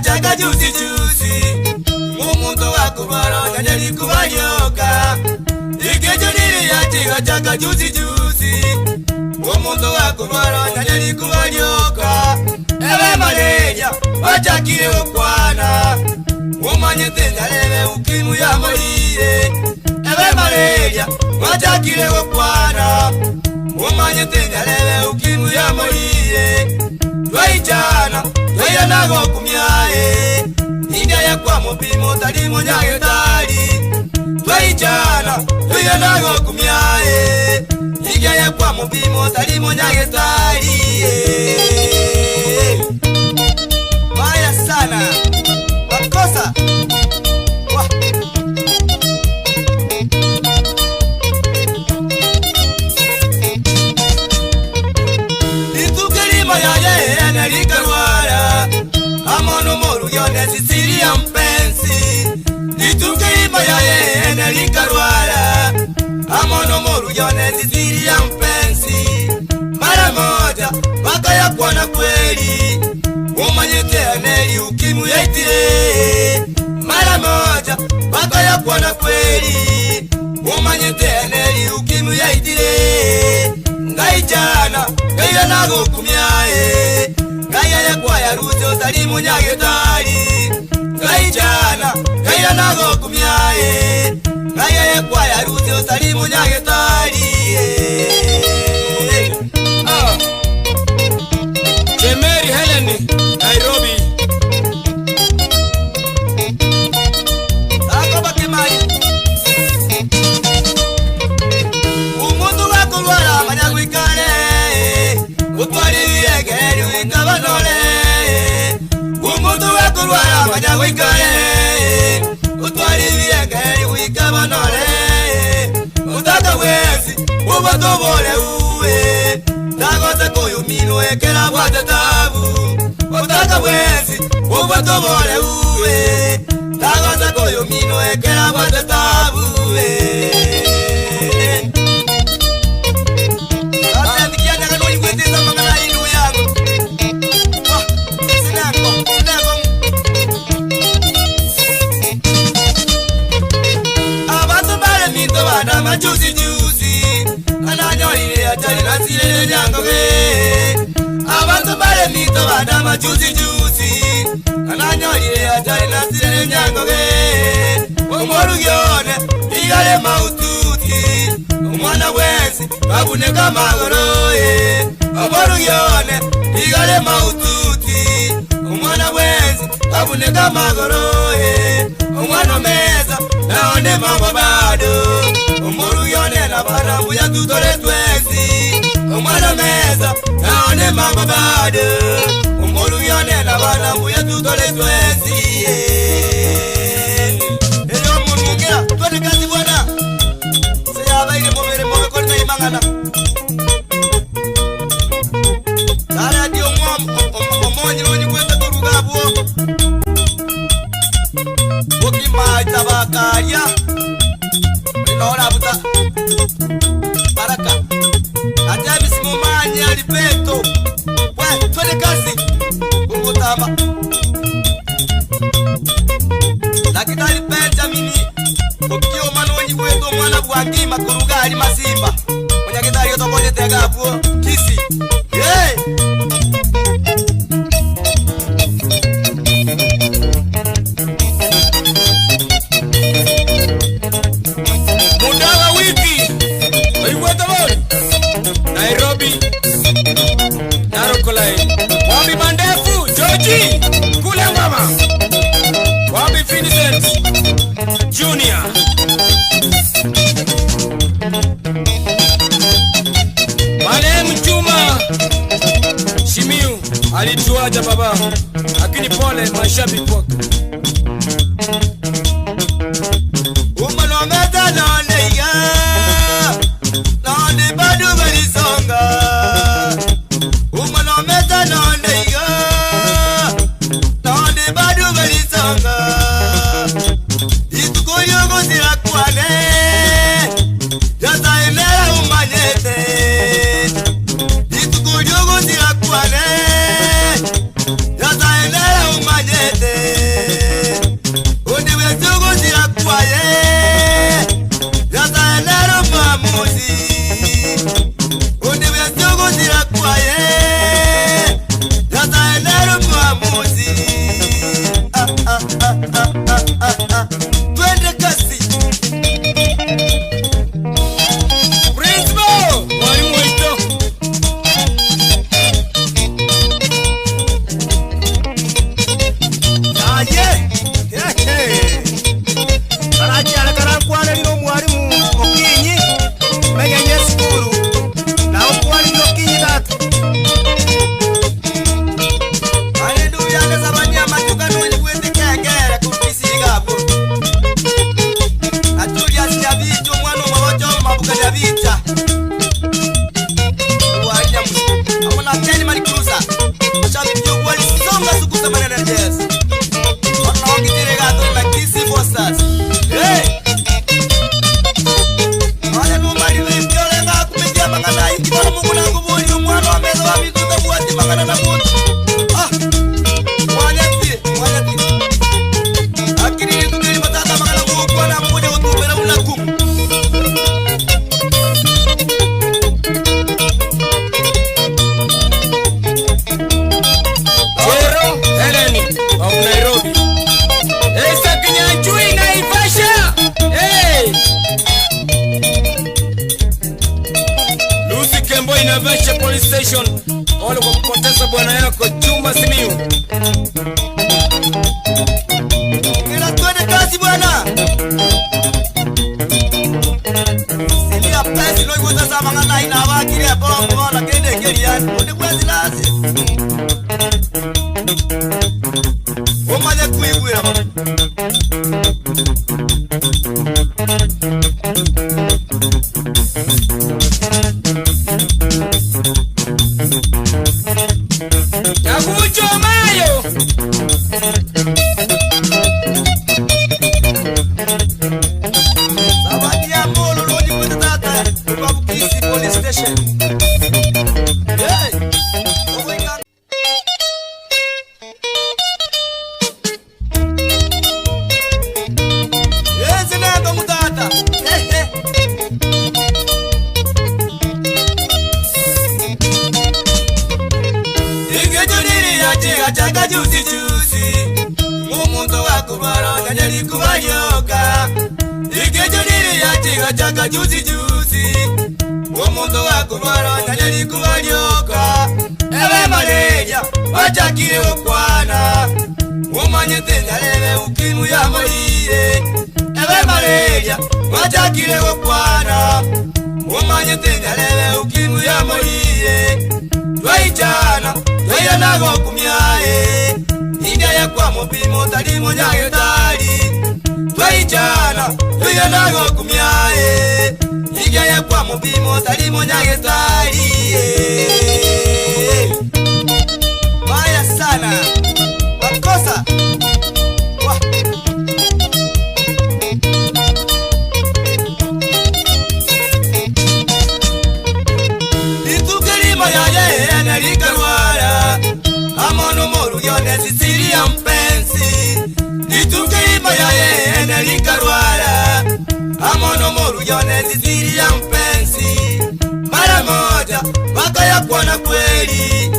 yachaka juzi juzi Omonto gakorwara onye nerikuba rioka Ikecho riri yachigachaka juzi juzi Omonto gakorwara onye nerikuba rioka Ebe malaria bachakire gokwana Omanyete nyarebe ukimwi yamorire Ebe malaria bachakire gokwana Omanyete nyarebe ukimwi yamorire Twaichana twairana gokumia eh India yakwa mupimo tari munyagetari Twaichana twairana gokumia eh India yakwa mupimo tari munyagetari eh Baya sana makosa Wah. Rituko erimo yaye ene rikarwara amo nomorugi one Sisilia mpenzi Rituko erimo yaye ene rikarwara amo nomorugi one Sisilia mpenzi Mara moja bakayakwana kweli umanyete ene ukimwi yaitire Mara moja bakayakwana kweli umanyete ene ukimwi yaitire Ngaichana ngairana gokumia eh Ngaiya kwaya rucho tari munyagetari Ngaichana ngairana gokumia eh Ngaiya kwaya rucho tari munyagetari eh Ah. Chemeri Helen, Nairobi. Akoba kimai Umuntu gakurwara manya gwikare Utwari biregeri wikabanore Umuntu gakurwara manya gwikare Utwari biregeri wikabanore Utaka wezi ubatobore uwe Tagose kuyumino ekera bwate tabu Utaka wezi ubatobore uwe Tagose kuyumino ekera bwate tabu Abantu bare minto bana majuzi juzi Ananyorire atari nasirere nyangoge Abantu bare minto bana majuzi juzi Ananyorire atari nasirere nyangoge Omorugione igare maututi Omwana bwensi babuneka magoro ye Omorugione igare maututi Omwana bwensi babuneka magoro ye Omwana meza naone mambo bado Omorugione na bana buya tutore twesi Omwana meza naone mambo bado Omorugione na bana buya tutore twesi Eyo munungira twende kazi bwana Seyabaire mubere mubekore imangana Taradi omonyi onyi kwete kuruga bwo Bukima tabakaria Inora buta Baraka Ajabi simumanya alipeto We twende kazi Kungutamba Dakitari Benjamini Ukioma nonyi kwetu omwana bwangima kuruga ali masimba Munyagitari otokonye gabwo Kisi Hey! Mudawa wiki. Oigwete bori. Nairobi. Narok line. Wabi Mandefu, Georgie. Kule ngoma. Wabi Vincent Junior. Marehemu Juma Shimiu alituacha baba, lakini pole mashabiki wake. Umalometa noneiga Nonde badu barisonga Umalometa noneiga Nonde badu barisonga Ituko yogozira kwane Yasa emera umanyete Ituko yogozira kwane Yasa emera umanyete Nyagucha omayo. Zawadi ya molo lonyi kwete tata kwa Bukisi police station. Hey! Ogoika Ezi nendo mutata. Eh eh. Ingejo lili ya chiga chaka juicy juicy. Mumuntu wakubara nyanyari kubaryoka. Ingejo lili ya chiga chaka juicy juicy. Omuntu wakubara nyanyari kubaryoka. Ebe malaria bachakire gokwana. Omanyete nyarebe ukimwi yamorire. Ebe malaria bachakire gokwana. Omanyete nyarebe ukimwi yamorire. Twaichana twairana gokumia india yakwa mupimo tari munyagetari. Twaichana twairana gokumia india yakwa mupimo tari munyagetari. Baya sana makosa Wah. Rituko rimo yaye nerikarwara amono morugio ne Sicilia mpenzi. Rituko rimo yaye nerikarwara amono morugio ne Sicilia mpenzi. Mara moja bakayakwana kweli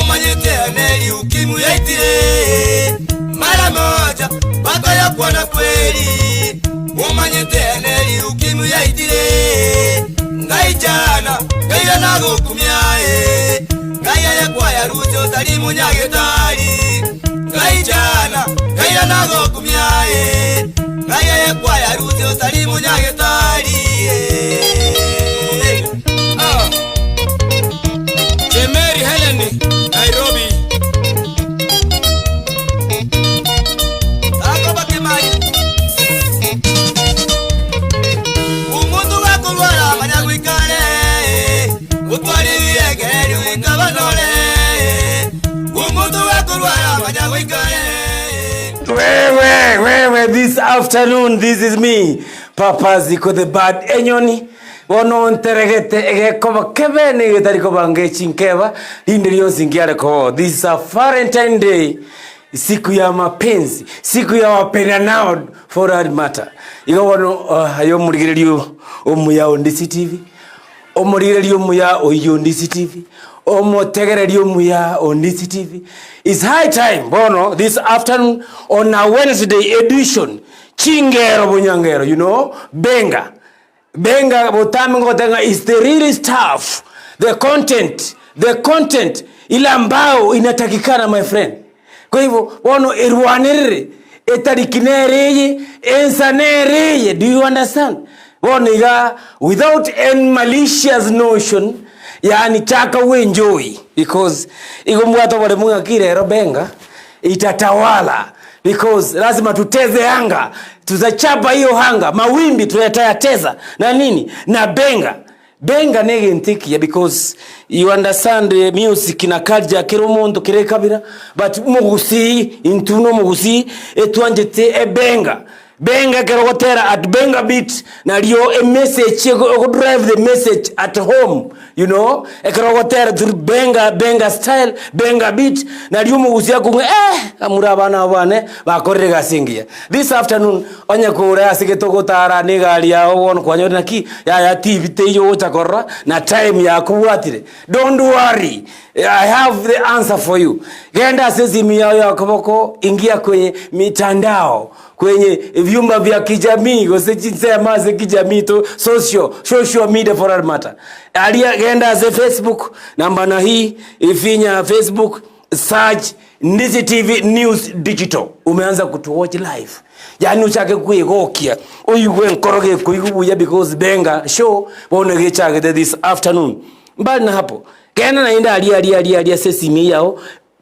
umanyete aneri ukimwi yaitire. Mara moja bakayakwana kweli umanyete aneri ukimwi yaitire. Ngaichana ngairana gokumia ngaya yakwaya rucho tari munyagetari. Ngaichana ngairana gokumia ngaya yakwaya rucho tari munyagetari. Ah. Chemeri Helen, Nairobi. Akoba kimai umuntu wakurwara manya gwikare utwari wiregeri wikabanore. Umuntu wakurwara manya gwikare. Wewe, wewe, this afternoon, this is me, Papa Ziko the Bad Enyoni. Bono nteregete egekoba kebe nigetari kobange chinkeba rinde rionsi ngiareko. This is a Valentine Day, siku ya mapenzi, siku ya wapendanao for that matter. Igo bono ayo murigererio omuya on DCTV, omurigererio omuya oyo on DCTV, omotegererio omuya on DCTV. It's high time bono this afternoon on a Wednesday edition. Chingero bunyangero, you know, benga. Benga botami ngotenga is the real stuff, the content, the content ile ambao inatakikana my friend. Kwa hivyo bono irwanirire etariki nereye ensa nereye, do you understand? Bono iga without any malicious notion, yani chaka uenjoy because igo mbwato bore mungakire benga itatawala because lazima tuteze anga, tutachapa hiyo anga, mawimbi tutayateza na nini na benga. Benga nege because you understand the music na culture kiro mundu kire kabira but mugusi intuno mugusi etwanjete ebenga. Benga kero gotera at benga beat na rio a message go drive the message at home, you know, ekero gotera through benga, benga style, benga beat na rio mugusi akunge amura abana bane bakorere gasingia. This afternoon onye kure asigete gotara ni gari yao wono kwanyore naki ya ya TV teyo gocha na time yakubwatire. Don't worry, I have the answer for you. Genda sesimu yao ya koboko, ingia kwenye mitandao, kwenye vyumba vya kijamii, gose chinsema ze kijamii to social media for that matter. Alia genda ze Facebook, namba na hii ifinya Facebook, search Ndizi TV News Digital. Umeanza kutuwatch live. Yani uchake kuigokia. Uyugwe nkoroge kuigubuya because benga show bona gechake this afternoon. Mbali na hapo, genda na inda alia alia alia alia sesimi yao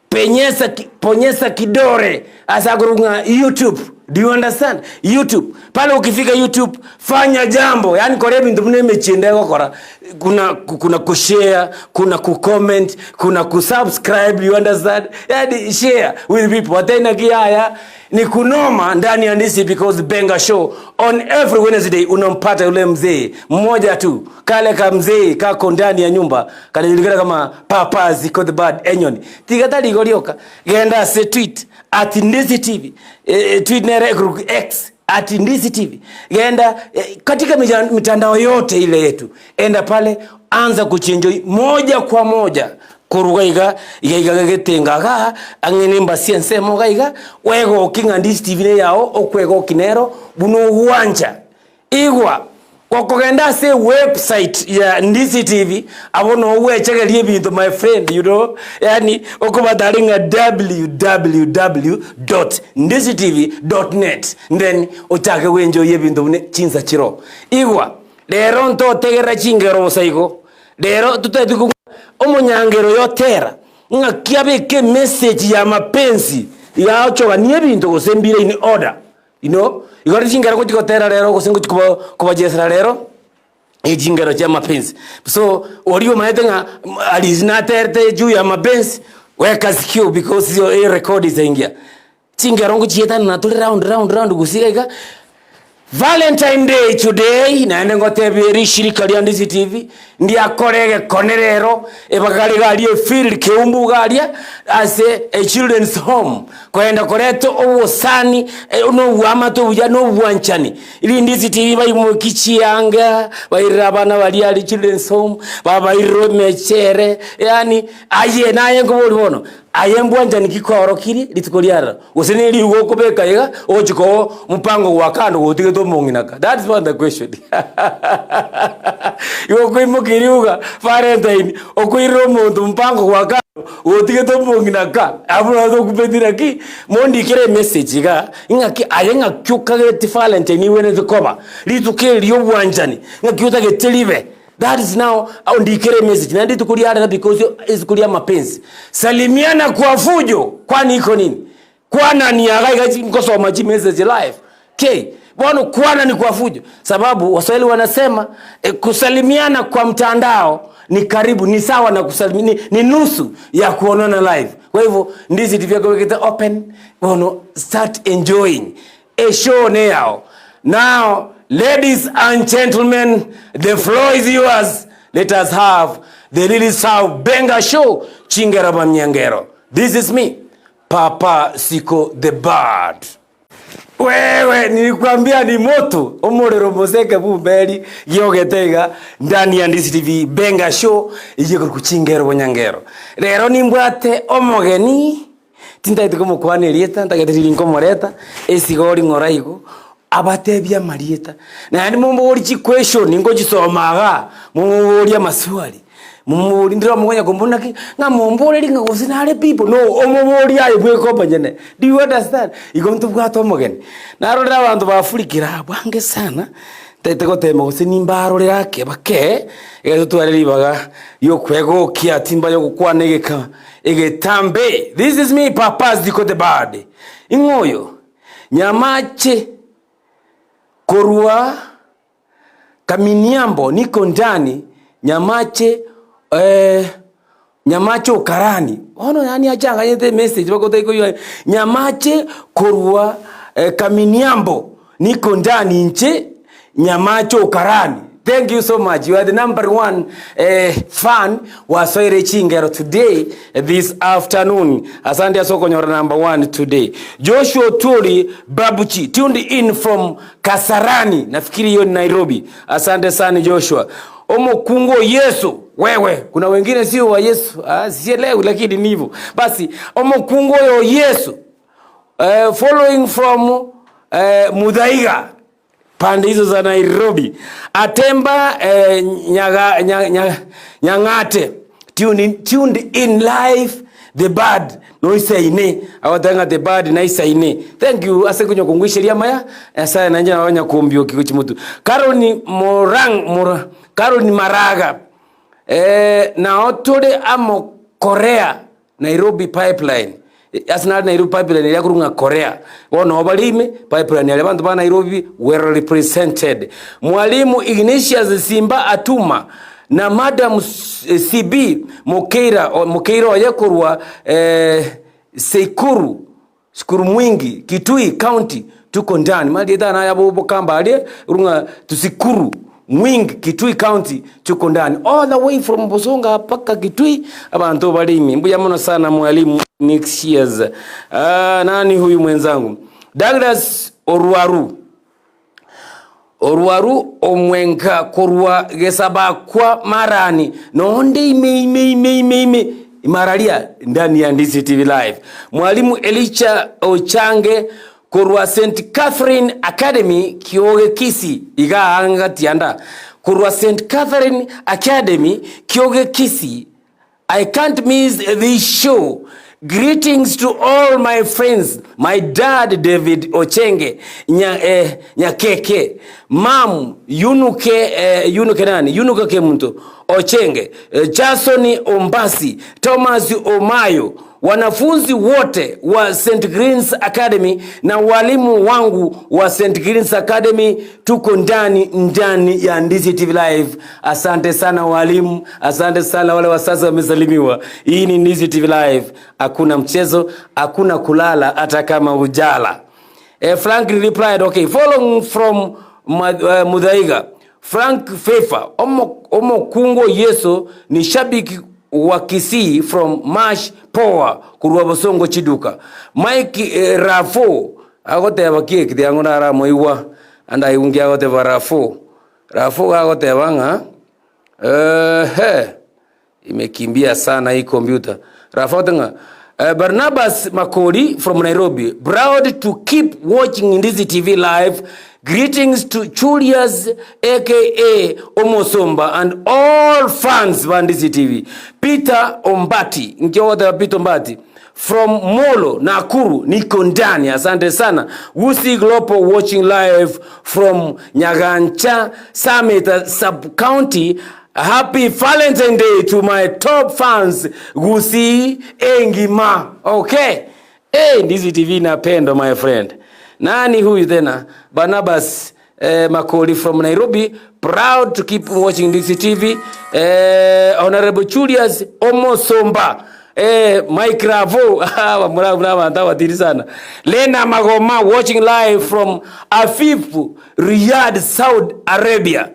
penyesa Bonyesa kidore ase akorokwa ng'a YouTube. Do you understand? YouTube. Pale ukifika YouTube, fanya jambo, yaani kora ebinto buna emechie ende egokora. Kuna kuna kushare, kuna kucomment, kuna kusubscribe, you understand? Yaani share with people. Ate naki yaya ni kunoma ndani ya Ndisi because Benga Show on every Wednesday unampata yule mzee mmoja tu, kale ka mzee kako ndani ya nyumba kanajulikana kama Papa Ziko the Bad Enyoni. Tiga tari igo rioka, genda ase tweet at Ndisi TV, eh, tweet nere ekorokwa X at Ndisi TV. Genda eh, katika mitandao yote ile yetu, enda pale anza kuchenjoi moja kwa moja korwa iga iga iga gegetenga igaa ang'e na embasia ensemo iga iga, wegoki ng'a Ndisi TV neyao okwegoki nero buna ogwancha. Igwa, gokogenda ase ewebsite ya Ndisi TV, abwo noo ogwechegeria ebinto my friend you know, yaani okobatari ng'a www dot ndisitv dot net then ochake gwenjoyia ebinto buna chinsa chiroo. Igwa, rero ntotegerera chingero bosa igo, rero totaeti kobua omonyangero oyo otera, ng'aki abeke emessage ya mapenzi yaochogania ebinto gose mbire in order. You know, igo riria chingero ngochia gotera rero gose ngochia koba kobachiesera rero, eh chingero chia mapenzi. So, oria omanyete ng'a Alice naterete juu ya mapenzi, weka sikio because hiyo hiyo record itaingia. Chingero ngochietana tore round round round gose iga iga, Valentine day today, naende ngotebie rishirika ria Ndisi TV, ndiakore egekone rero, ebagare iga aria efield Keumbu iga aria, ase a children's home, kogenda koreta obosani na oboamate obuya na obwanchani. Rindisi TV baimokie chianga, bairere abana baria aria children's home, babairere emechere, yaani aye naye nkoboria bono, aye mbwanchani ki kwaorokirie rituko ria rero? Gose neriugo okobeka iga, ogochia koa omopango gwa kando gotigete omong'ina ka? That's one the question. Igo okoimokia riuga valentine, okoirera omonto omopango gwa kando, gotigete omong'ina ka, abwo nabo tokubeti naki, mondikere emessage igaa, ing'aki aye ng'aki okagete valentine igwenerete koba, rituko eri ria obwanchani, ng'aki otagete ribe. That is now ondikere emessage naende rituko riarera because rituko ria mapenzi. Salimiana kwa fujo kwani iko nini? Kwanani iga iga nkosoma chimessage live K bono kwanani kwa fujo sababu waswahili wanasema eh, kusalimiana kwa mtandao ni karibu ni sawa na kusalimi, ni, ni nusu ya kuonana live. Kwa hivyo ndizi tivyakowekete open bono start enjoying a show now. Now, ladies and gentlemen, the floor is yours. Let us have the Lily South Benga Show, Chingero Bamnyangero. This is me, Papa Siko the Bird. Wewe nilikwambia ni moto omorero moseke bumberi giogete iga ndani ya Ndisi TV Benga Show iye kuchingero bonyangero rero nimbwate omogeni Tintagete komokwana erieta, ntagete riria nkomoreta, esigori ng'ora igo, abatebie amarieta. Naende momborie chiquestion ngochisoma igaa, momoborie amaswali, momoborie ndire omokonya kombora naki, ng'a momborerie ng'a gose nare people, no omoborie aye bweka omonyene, do you understand? Igo ntobwate omogeni. Narorire abanto bafurikire abwo ange sana, ntagete gotema gose nimbarorere ake bake, egere totware ribaga riokwegokia timbaye gokwana egeka. Egetambe, this is me Papa Ziko the Bad. Ing'o oyo? Nyamache korwa Kaminiambo niko ndani Nyamache eh, Nyamache Okarani. Bono yaani achanganyete emessage mpaka otari koigwa Nyamache korwa eh, Kaminiambo niko ndani inche Nyamache Okarani. Thank you so much. You are the number one eh, fan wasoire chingero today eh, this afternoon. Asante ase okonyora number one today. Joshua Oturi Babuchi tuned in from Kasarani. Nafikiri hiyo ni Nairobi. Asante sana Joshua. Omokungu o Yesu wewe, kuna wengine sio wa Yesu. Ah, sielewi lakini ni hivyo. Basi omokungu oyo Yesu eh, following from eh, Muthaiga pande hizo za Nairobi. Atemba eh, nyaga, nya, nya, Nyang'ate tuned in, tuned in live the bird noisaine agotenga the bird naisaine thank you ase konya kongwisheria amaya nyasaye nainche nabo nyakombioki gochia motwe Caroline Morang Mora, Caroline Maraga eh, nao tore amo Korea Nairobi pipeline. Ase nare Nairobi pipeline eria korwa ng'a Korea, bono noo bare ime, pipeline aria abanto ba Nairobi well represented. Mwalimu Ignatius Simba Atuma na Madam CB Mokeira Mokeira oye korwa Seikuru Sukuru Mwingi Kitui County tuko ndani. Marieta aya naya bokamba aria korwa ng'a Tusikuru Mwingi Kitui County tuko ndani. All the way from Bosonga mpaka Kitui abanto bare ime. Mbuya mono sana mwalimu Ignatius. Ah, nani huyu mwenzangu? Douglas Orwaru. Orwaru omwenka korwa gesabakwa marani, nonde ime ime ime ime ime imararia ndani ya Ndizi TV Live. Mwalimu Elisha Ochange korwa St Catherine Academy Kioge Kisii iga anga Tianda korwa St Catherine Academy Kioge Kisii I can't miss this show. Greetings to all my friends, my dad David Ochenge nya, eh, Nyakeke, mam Yunuke, eh, Yunuke nani? Yunuke Kemunto Ochenge, eh, Jason Ombasi, Thomas Omayo, wanafunzi wote wa St Greens Academy na walimu wangu wa St Greens Academy, tuko ndani ndani ya Ndizi TV Live. Asante sana walimu, asante sana wale wazazi wamesalimiwa. Hii ni Ndizi TV Live, hakuna mchezo, hakuna kulala hata kama ujala. Eh, Frank replied, okay, following from Muthaiga, Frank Fefa, omokungu Yeso ni shabiki wa Kisii from Mash Power korwa Bosongo Chiduka. Mike eh, Rafo agoteba ki ekiti ango naramoigwa ande aigungi agoteba Rafo. Rafo gagoteba ng'a ehe imekimbia sana hii computer. Rafo agoteba ng'a eh, Barnabas Makori from Nairobi, proud to keep watching Ndizi TV live. Greetings to Julius aka Omosomba and all fans ba Ndizi TV. Peter Ombati, nki ogoteba Peter Ombati from Molo Nakuru, niko ndani. Asante sana. Wusi Global watching live from Nyagancha Summit Sub County. Happy Valentine Day to my top fans Gusii Engima. Okay. Hey, Ndizi TV inapendwa my friend. Nani huyu tena? Barnabas eh, Makoli from Nairobi, proud to keep watching Ndizi TV. Eh, Honorable Julius Omosomba. Eh, Mike Ravo, mura abantu abatiri sana. Lena Magoma watching live from Afifu, Riyadh, Saudi Arabia.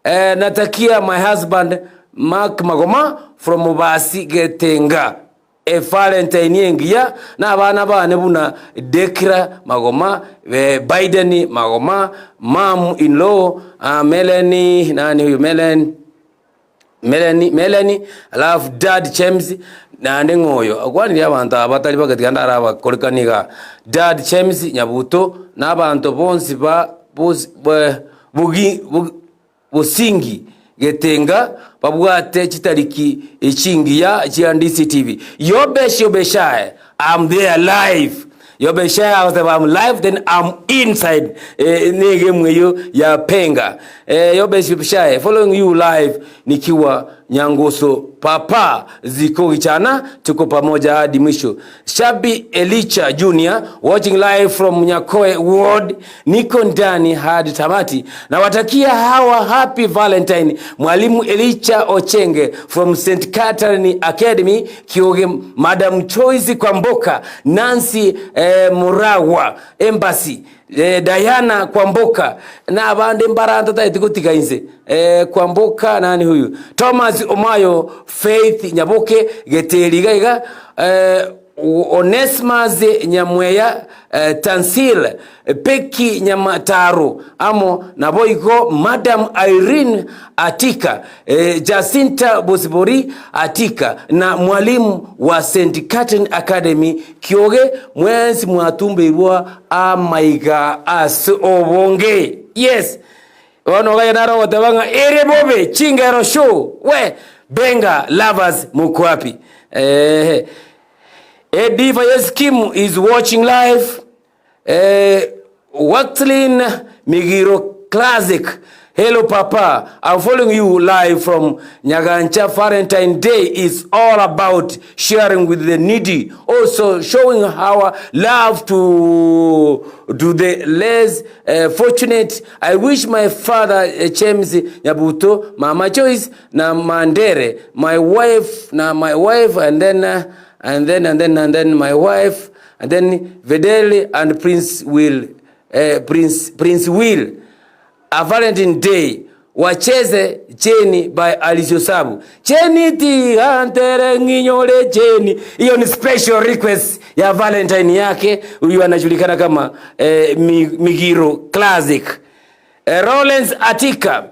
Eh, natakia my husband Mark Magoma from Mubasi Getenga. E Valentine engiya na abana bane buna Dekra Magoma, Biden Magoma, mom in law uh, Melanie, nani huyu Melanie Melanie, Melanie, alafu dad James naende ng'oyo akwanirie abanto aba batari bageti ande arabakorekani iga dad James Nyabuto na abanto bonsi ba bos bugi Bosingi getenga babwate chitariki chingiya chia DCTV. Yobesh Yobeshaye, I'm there live. Yobeshaye agoteba I'm live then I'm inside eh, negemu eyo ya Penga. Eh, Yobesh Yobeshaye following you live nikiwa Nyangoso papa ziko kichana tuko pamoja hadi mwisho. Shabi Elicha Junior watching live from Nyakoe Ward, niko ndani hadi tamati. Nawatakia hawa happy Valentine. Mwalimu Elicha Ochenge from St Catherine Academy Kioge, Madam Choice Kwamboka, Nancy eh, Murawa Embassy eh, Diana Kwamboka na abande mbaranta taeti gotiga inse eh, Kwamboka nani huyu Thomas Omayo Faith Nyaboke Geteri iga iga eh, Onesmus Nyamweya eh, Tansil Peki Nyamataro amo naboigo Madam Irene Atika eh, Jacinta Bosibori Atika na mwalimu wa St Catherine Academy Kioge mwensi mwatumbeirwa amaiga ase obonge. Yes. Bono gaya naro ogoteba ng'a ere bobe chingero show we benga lovers moko wapi? Eh, Ediva Yeskim is watching live. Eh, Waxlin Migiro Classic. Hello papa, I'm following you live from Nyagancha Valentine Day is all about sharing with the needy, also showing our love to, to the less uh, fortunate. I wish my father uh, James Nyabuto, Mama Joyce na Mandere, my wife na my wife and then uh, and then and then and then my wife and then Videl and Prince Will uh, Prince Prince Will A Valentine Day wacheze Cheni by Alice Osabu. Cheni tiga ntere ng'inyore cheni. Hiyo ni special request ya Valentine yake. Huyu anajulikana kama eh, Migiro Classic. Eh, Rollins Atika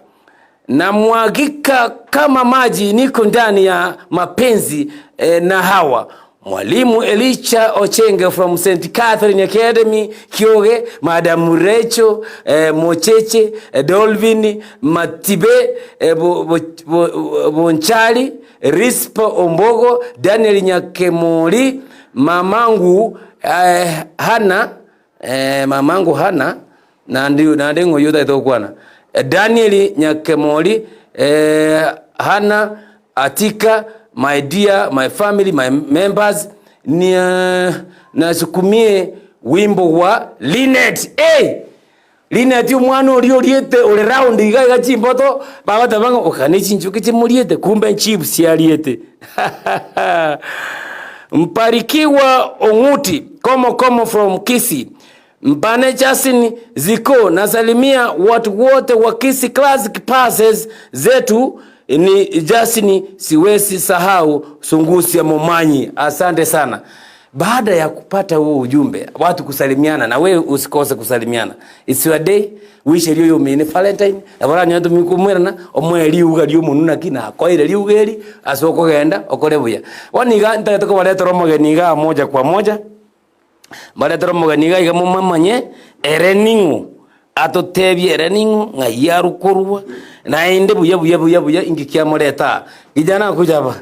namwagika kama maji, niko ndani ya mapenzi eh, na hawa Mwalimu Elicha Ochenge from St. Catherine Academy Kioge, Madam Recho eh, Mocheche eh, Dolvin Matibe eh, Bonchali Rispo Ombogo Daniel Nyakemori mamangu eh, Hana eh, mamangu Hana naende naende ng'o oyio otagete gokwana eh, Daniel Nyakemori eh, Hana Atika my dear my family my members ni uh, nasukumie wimbo wa Linet hey! Linet omwana oria oriete ore round iga iga chimboto bagoteba ng'a oka ne chinchuki chimoriete kumbe chips ariete Mparikiwa Ong'uti komo komo from Kisii Mpane Justin Ziko nasalimia watu wote wa Kisii Classic Passes zetu ni Justin, siwezi sahau Sungusia Momanyi. Asante sana. Baada ya kupata huo ujumbe, watu kusalimiana na wewe usikose kusalimiana. It's your day. Wish erio yomene Valentine. Nabo oranyore tomikumwerana omoe riuga ria omonwe naki nakoeire riuga eri ase okogenda okore buya. Bono iga ntagete kobaretera omogeni igaa moja kwa moja. Mbaretere omogeni iga iga momomanye ere ning'o, atotebie ere ning'o, ng'ai arwa korwa, naende buya buya buya buya inki kiamoreta aa. Kijana akuja hapa,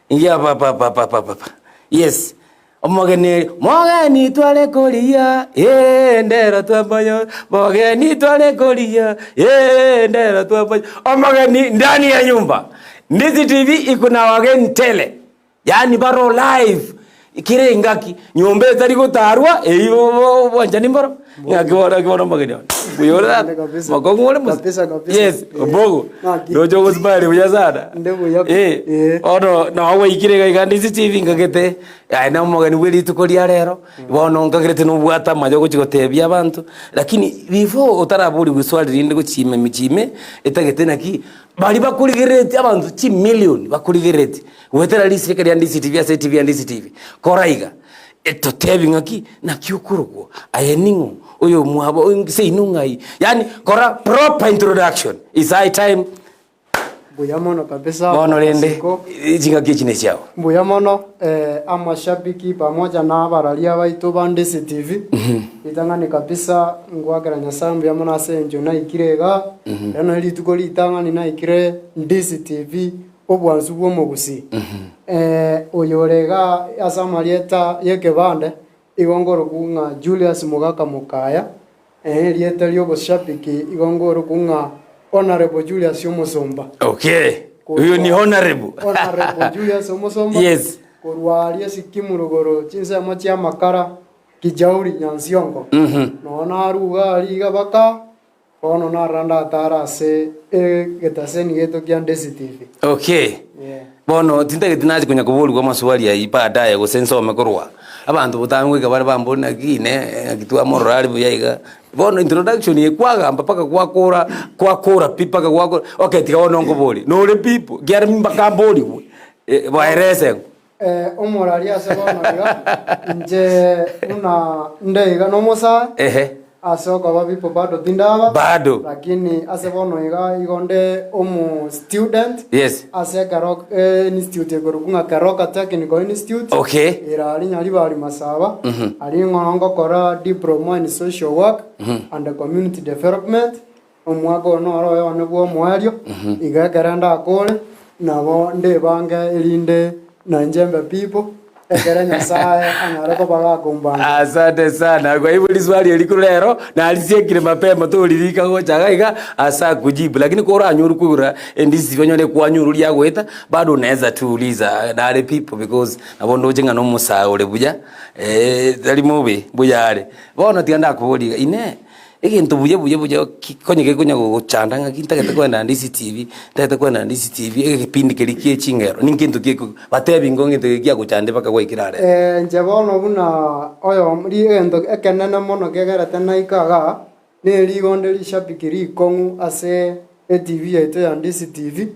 ingia hapa hapa hapa hapa hapa hapa. Yes, omogeni eri, mogeni tware korigia, eh, ndero twamanya, mogeni tware korigia, eh, ndero twamanya. Omogeni ndani ya nyumba. Ndizi TV iko na wageni tele. Yaani baro live kera engaki nyomba etari gotarwa eywo obwanchani mboro ng'aki bono ng'aki bono omogeni one mbuya ore tata Inde kabisa. mokong'u ore mose Kabisa, kabisa. yes Eh, ombogo ng'aki. ndoche ogosmile buya sana Inde buya. eh Eh. bono noo gwaikire iga iga ndisi TV nkagete aye na omogeni bwe rituko ria rero bono nkagerete nobwate amache ogochi gotebia abanto lakini before otaraborigwa eswali rinde gochia ime michie ime etagete naki baria bakorigereretie abanto chimilion bakorigereretie Goetera risirika ria Ndisi TV ase etibi ya Ndisi TV. Kora iga, totebi ng'aki, naki okorokwa, aye ning'o, oyo omwabo, seino ng'ai, yaani kora proper introduction, it's high time. Mbuya mono kabisa Bono rende Masiko. ching'aki echi nechiao. Mbuya mono eh, amashabiki pamoja na abararia baito ba Ndisi TV. Ritang'ani kabisa ngwakera Nyasaye mbuya mono ase enchera naikire igaa. Ero nari rituko ritang'ani naikire Ndisi TV Obwansu bw'omogusii. Oyore iga ase amarieta y'ekebande igo nkorokwa ng'a Julius Mogaka Mokaya, erieta ri'oboshabiki igo nkorokwa ng'a Honourable Julius Omosomba. Okay, huyo ni honorable. Honourable Julius Omosomba. Yes. Korwa aria Sikimu rogoro chinsemo chi'amakara Kijauri Nyansiongo. Nonya narue iga aria iga baka Bono narora ndatare ase egetaseni giaito kia Ndesi TV. Okay. Yeah. Bono tintageti nache konya koborigwa amaswali ayio baadaye gose nsome korwa abanto botambe goika bare bambori naki ine naki twamorora are buya iga. Bono introduction eye kwagamba mpaka gwakora gwakora pi mpaka gwakora okay tiga bono nkoborie nore pi ekiagera mpaka mborigwe baerese. Omoraria ase bono iga, inche buna nde iga nomosae, Ehe. ase okoba bipo bado tindaba, Bado. lakini ase bono iga igo nde omo student Yes. ase Keroka institute ekorokwa ng'a Keroka Technical Institute Okay. ere aria Nyaribari Masaba, aria ng'o ngokora diploma in social work and community development, Omwaka oyo noro oyo one bw'omoerio, iga ekero ndakore, nabo ndebange erinde nainche mbe people. Ekero Nyasae anyare koba gakombanga. Asante sana. Kwa hivyo liswali eri korwa rero narisiekire mapema toririka gocha iga iga ase akujibu lakini koranyore koigora endisi onyore kwanyora oria agoeta bado unaeza tu uliza nare people because nabo ndoche ng'a nomosae ore buya tari mobe mbuya are. Bono tiga ndakoborie iga inee Egento buya buya buya ki konya gekonya gogochanda ng'aki ntagete koenda naende cctv, ntagete koenda naende cctv, egepindi keria kie chingero, ninki gento keko batebi ingo ngento eke kiagochande mpaka gwaikire are. Inche bono buna oyomo ri egento ekenene mono kegerete naika igaa, nerigonde rishabiki rikong'u ase etv yaito ya Ndisi TV,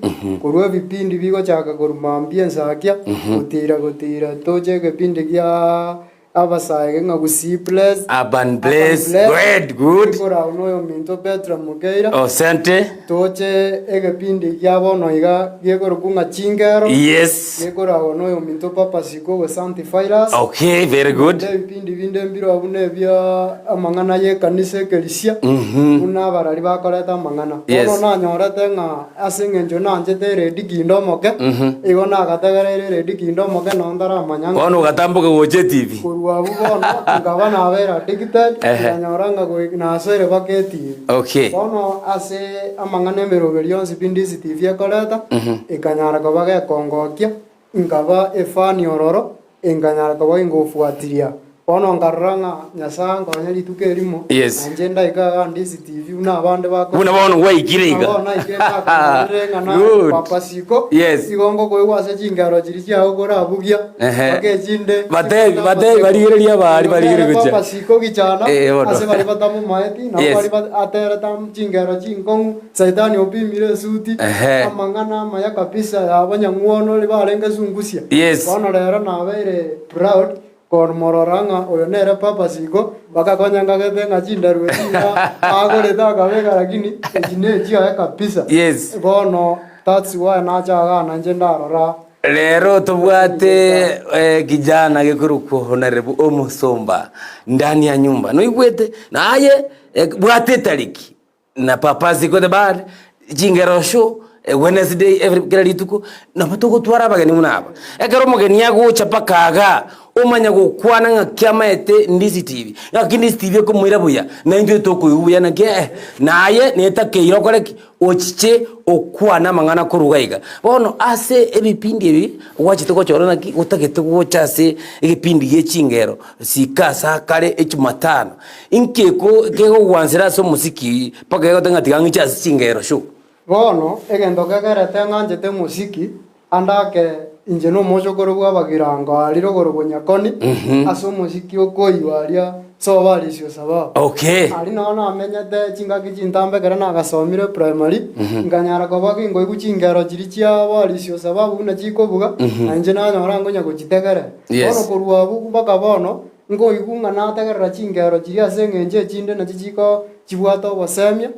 korwa ebipindi bigochaka korwa mambia ensakia, gotira gotira toche egepindi giaa Abasae ng'a Gusii Place, Urban Place, good, good. Nikorau noyominto Petro Mokeira. Osente. Toche egepindi gia bono iga gekorokwa ng'a Chingero. Yes. Gekoragwa noyominto Papa Siko gose Antivirus. Okay, very good. Naende ebipindi binde mbireo buna ebia amang'ana y'ekanisa ekerisia, buna abarari bakoreta amang'ana. Yes. Bono nanyorete ng'a ase eng'encho nanchete eredi kinde omoke, igo nagategereire eredi kinde omoke nonye ntaramanya ng'a Bono ogatamboka gocha etibi. korwa abwo bono nkaba nabeire addicted, Ehe. nkanyora ng'a goi- nasoire mpaka etibi. Okay. Bono ase amang'ana emeroberi yonsi pi Ndisi TV ekoreta, ekanyara koba gekongokia, Nkaba efani ororo, inkanyara koba ingofuatiria. Bono nkarora ng'a Nyasae ankonye rituko erimo, Yes. na inche ndaike iga Ndisi TV buna abande bakora. Buna bono gwaikire iga. Buna bono naikire nakonorire ng'a na Good. Papa Siko, Yes. igo ngokoigwa ase chingero chiria chiao korabugia, Ehe. mpaka echinde Batebi- batebi barigereria abari barigereria gochia. Papa Siko gichana, Eh, bono. ase baria batamomaeti, nabo Yes. baria ba- aterete chingero chinkong'u. Saitani opimire esuti, Ehe. amang'ana amaya kabisa ya abanyang'wono ribarenge sungusia. Yes. Bono rero nabeire proud komorora ng'a oyo nere purpose igo, bakakonya ngagete ng'a chindarua echi iga agorete akabeka lakini echi nechiaye kabisa. Yes. Bono that's why nacha igaa nainche ndarora. Rero tobwate eh, kijana gekorokwa Honorable Omosomba ndani ya nyumba noigwete naye eh, bwate etariki Na papa ziko the bad chingero show Wednesday every kera rituko nabo togotwara abageni buna aba. Ekero omogeni agocha mpaka igaa omanya gokwana ng'aki amaete Ndisi TV, ng'aki Ndisi TV ekomoira buya, na intwe tokoigwa buya naki eh, naye netakeire okore ki? Ochiche okwane amang'ana korwa iga iga. Bono ase ebipindi ebi gwachete gochora naki otagete gocha ase egepindi gie chingero sika ase akare ejumatano. Inki eko kegogwansera ase omosiki mpaka egoteba ng'a tiga ng'iche ase chingero show? Bono egento kegerete ng'anchete omosiki, ande ake inche nomochokoro bw'abagirango aria rogoro bonyakoni, ase omosiki okoiywa aria sobo arisio sababu. Okay. Aria nao namenyete chingaki chintambe ekero nagasomire primary, nkanyara koba ginkoigwa chingero chiria chiabo arisio sababu buna chikobuga, na inche nanyora nkonya gochitegerera. Yes. Bono korwa abwo mpaka bono, Nkoigwa ng'a nategerera chingero chiria ase engencho echinde nachio chiko chibwate obosemia,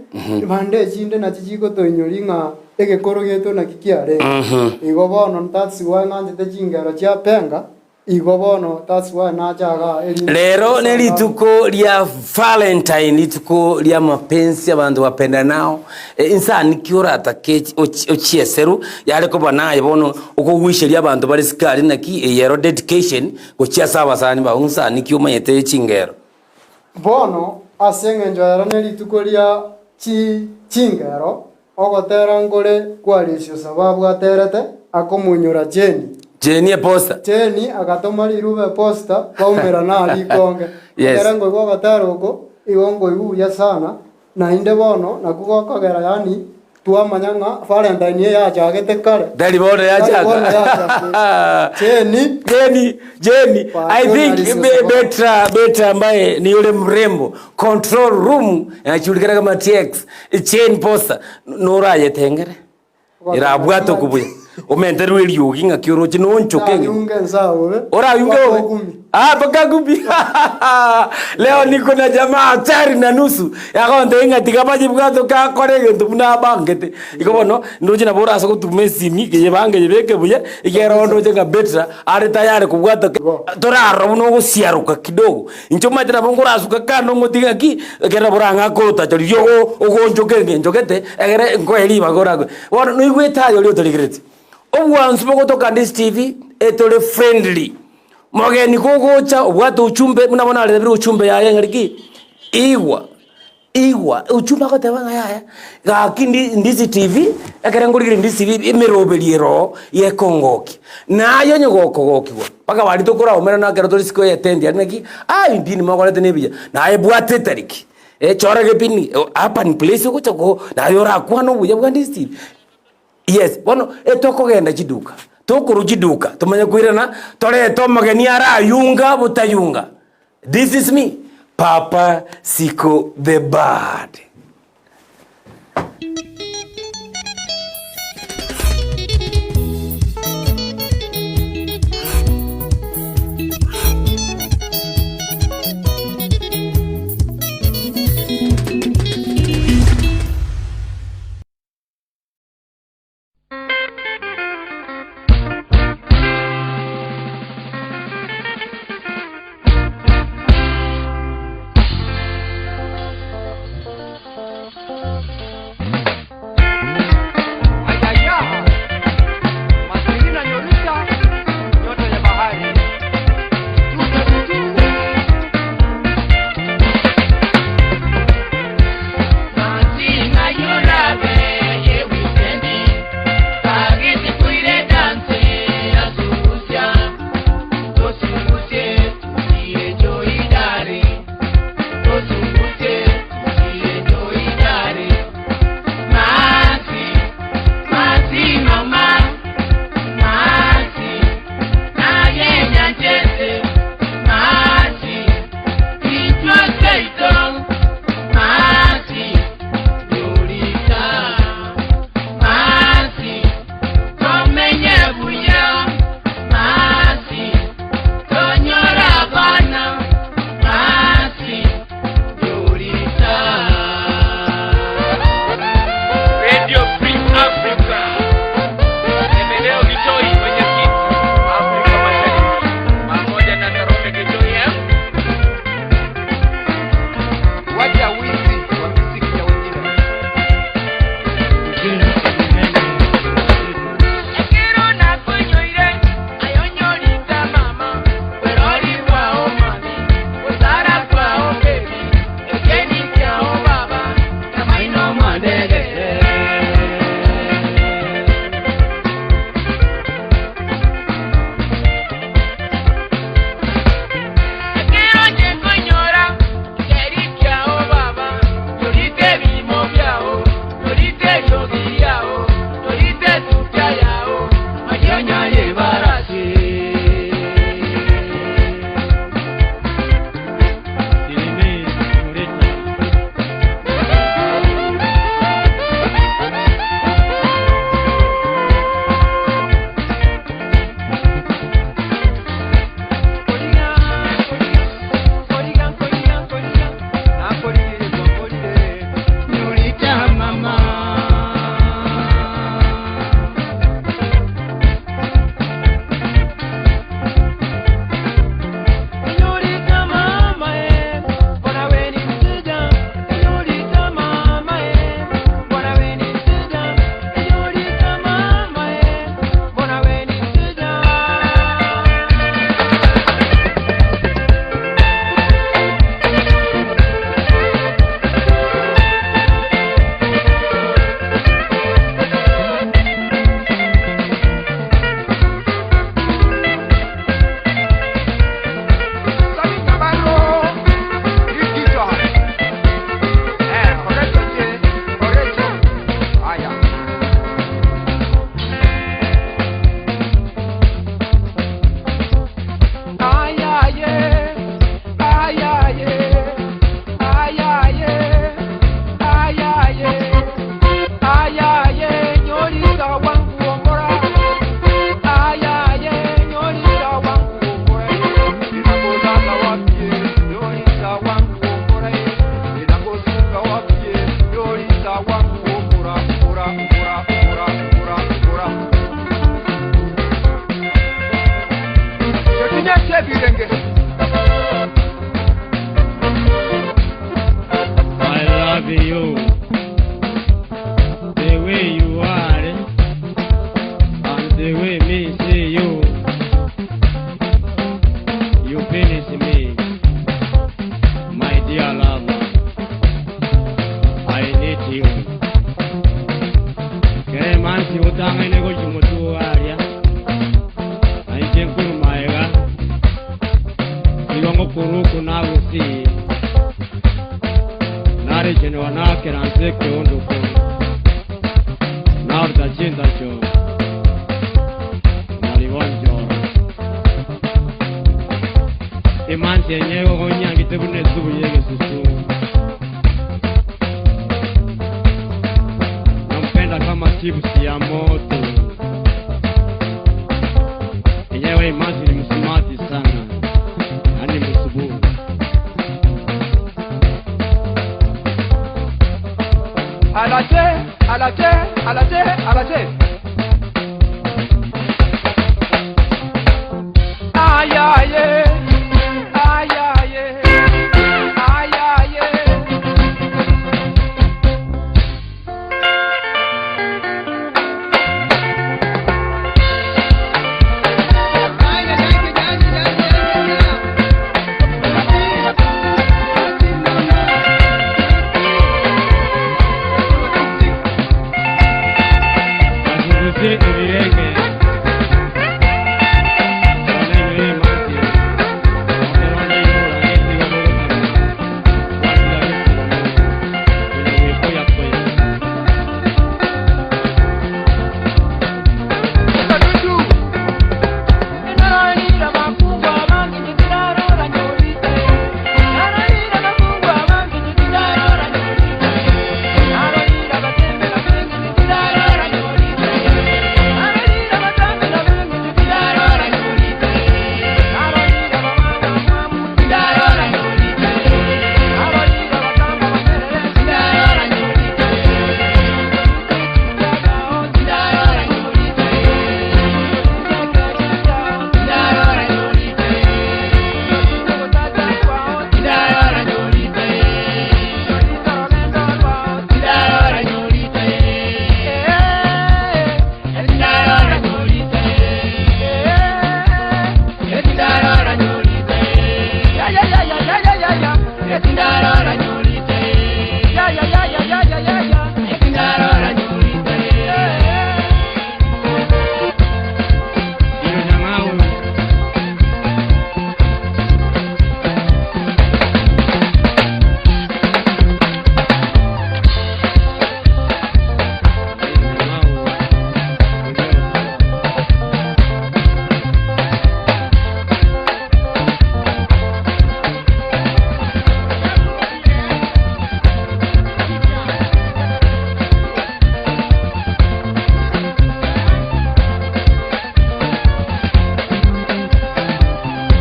bande echinde nachio chigotoinyoria ng'a egekoro giaito naki kiarenge. Igo bono that's why ng'anchete chingero chia Benga, igo bono that's why nacha igaa erinde Rero ne rituko ria Valentine, rituko ria mapenzi abanto bapendanao, insani ki oratake ochieserwe, yare koba naye bono okoguicheria abanto bare sikari naki eye ero dedication Gochia ase abasani bao insa niki omanyete chingero? Bono ase engencho ero nerituko ria chi chingero, ogotera nkore kw'Arisio sababu aterete, akomoinyora Jeni. Jeni eposta. Jeni agatoma rirube eposta, baumerana aria ikonge. Yes. Ekero nkoigwa ogotera oko, igo nkoigwa buya sana, naende bono nakwo gokogera yaani Twamanya ng'a Valentine eye yachagete kare. Tari bono Tari bono yachaka. yachakire. Jeni. Jeni, Jeni, Kwa I think journalist be, Osaba. Betra, Betra ambaye ni yule mrembo control room anajulikana kama TX chain poster norayetengere irabwate okubuya omenterwe eriogi ng'aki oroche nonchoke ng'e Nayunge nsa bobe. Orayunge Mpaka obe? ogumi. Ah, mpaka gumi. Leo niko na jamaa hatari na nusu yagontebia ng'a tiga banyebwate kakore egento buna abangete. Igo bono ndoche nabo orase gotuma esimi keyebange yebeke buya ekiagera bono ndoche ng'a Betra are tayari kobwata ki torarora buna ogosiaroka kidogo. Inche omanyete nabo nkorasuka kando ngotige ng'aki ekero nabo orang'ake orotacho riria ogo ogoonchoka engencho gete egere nkoe ribaga orakwe. Bono noigwete aye oria otorigereti. Obwansu bogotoka Ndisi TV etore friendly. Mogeni kogocha obwate uchumbe buna bono arebire uchumbe yaye ng'a ki? Igwa, igwa, uchumbe agoteba ng'a yaya, gaki ndi ndisi tv, ekere nkorigereria ndisi tv emeroberi ere oo yekongokia. Naye onye gokogokigwa, mpaka baria tokoraumera ekero tore isiko ya etendi aria naki, aah ebipindi mokorete na ebiya, naye bwata etariki, chora egepindi hapa ni place ogocha ko naye orakwane obuya bwa ndisi tv. Yes, bono etokogenda chiduka, tokorwa chiduka tomanye koirana torete omogeni arayunga botayunga. This is me, Papa Siko the Bad. Ayaya, Masilina Nyorita, nyota ya bahari. Tutu, tutu. Radio Free Africa. Emeleo Kitoi mwenyekiti Afrika Mashariki pamoja na Karume Kitoi eh? Wacha wizi wa miziki ya wengine. I love you the way you are and the way me see you. Narechene wanawake na nzeke onduko naoruta chintacho naribonjo emansi enye gogonyangite buna esubu yegesusu nampenda kama chipusi ya moto enyewe imansi ni msumati sana yani msubuhu Alache, alache, alache, alache. Ay, ay, eh. Ay, ay, eh. Ay, ay, eh. Azunguzie ebirenge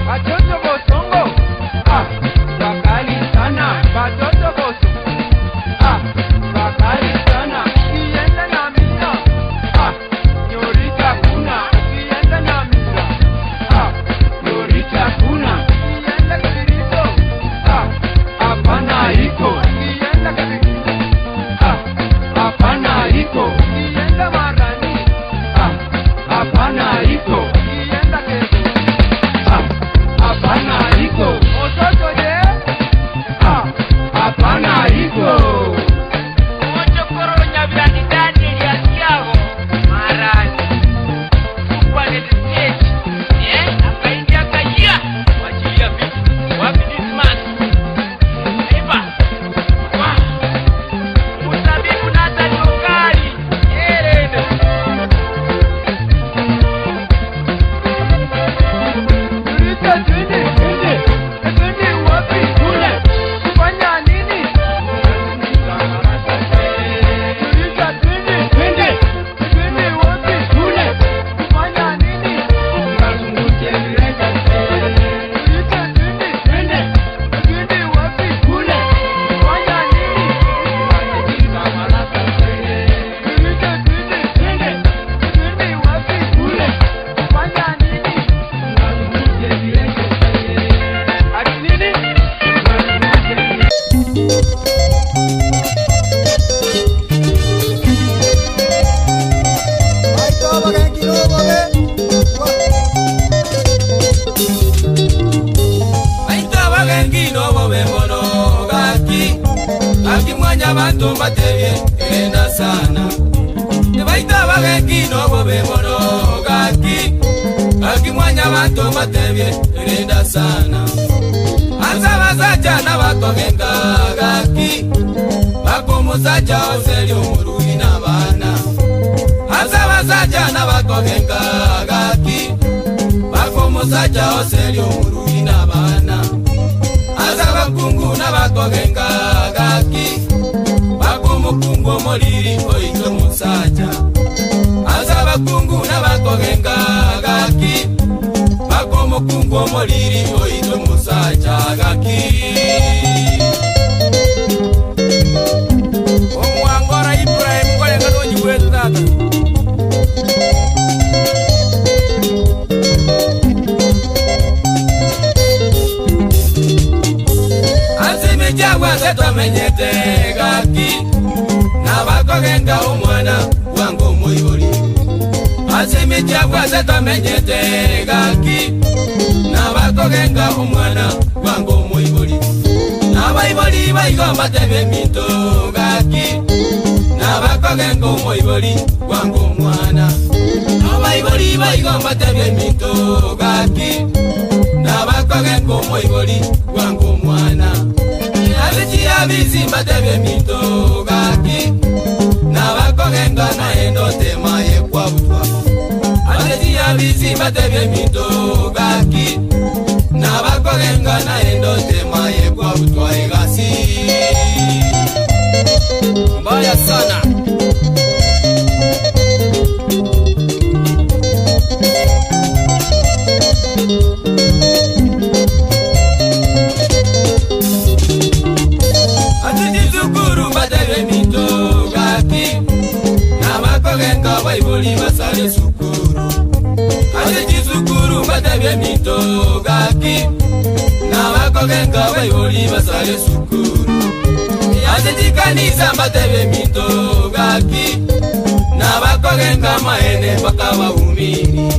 Watoto bosongo ah, wakali sana watoto bosongo ah, wakali sana ukienda na mira ah, nyorita kuna ukienda na mira ah, nyorita kuna ukienda kibirito ah, hapana iko ukienda kibirito ah, hapana iko ukienda marani ah, hapana iko ukienda keso ah, hapana iko ototo je ah, hapana iko Tulite twende twende twende wapi kule kufanya nini? Tulite twende twende twende wapi kule kufanya nini? Tulite twende twende twende wapi kule kufanya nini? Tulite twende twende twende wapi kule kufanya nini? Ati nini? Baita bagengino bobe mono gaki gaki mwanya bantu mbatebye genda sana Baita bagengino bobe mono gaki gaki mwanya bantu mbatebye genda sana Anza basacha n'abatogenga gaki Bakomosacha oseri omorugi na abana. Ase abasacha nabakogenka gaki. Bakomosacha oseri omorugi na abana. Ase abakungu nabakogenka gaki. Bakomokungu omoriri oito omosacha. Ase abakungu nabakogenka gaki. Bakomokungu omoriri oito omosacha gaki. Omwangora Ibrahim nkorenga nonyigwete tata. Ase emichagwa ase twamenyete gaki nabakogenga omwana wange omoibori. Ase emichagwa ase twamenyete gaki nabakogenga omwana wange omoibori. Nabaibori baigo mbatebe eminto gaki nabakogenga omoibori wange omwana. Abaibori baigo mbatebe eminto gaki nabakogenga omoibori wange omwana. Abichi abisi mbatebe eminto gaki nabakogenga naende otema yekwabutwa. Abichi abisi mbatebe eminto gaki nabakogenga naende otema yekwabutwa egasi. Mbaya sana. Baibori basale sukuru. Ate chisukuru mbatebe eminto gaki nabakogenga baibori basale sukuru. Ate chikanisa mbatebe eminto gaki nabakogenga maene mpaka baumini.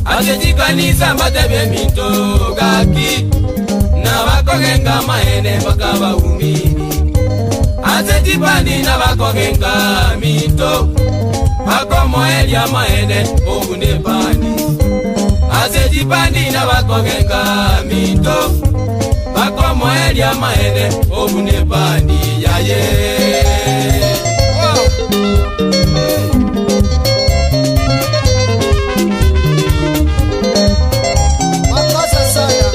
Ate chikanisa mbatebe eminto gaki nabakogenga maene mpaka baumini. Ase chipandi nabakogenga minto bakomoeria maene obune pani. Ase chipandi nabakogenga minto bakomoeria maene obune pani yaye. Makosa sana.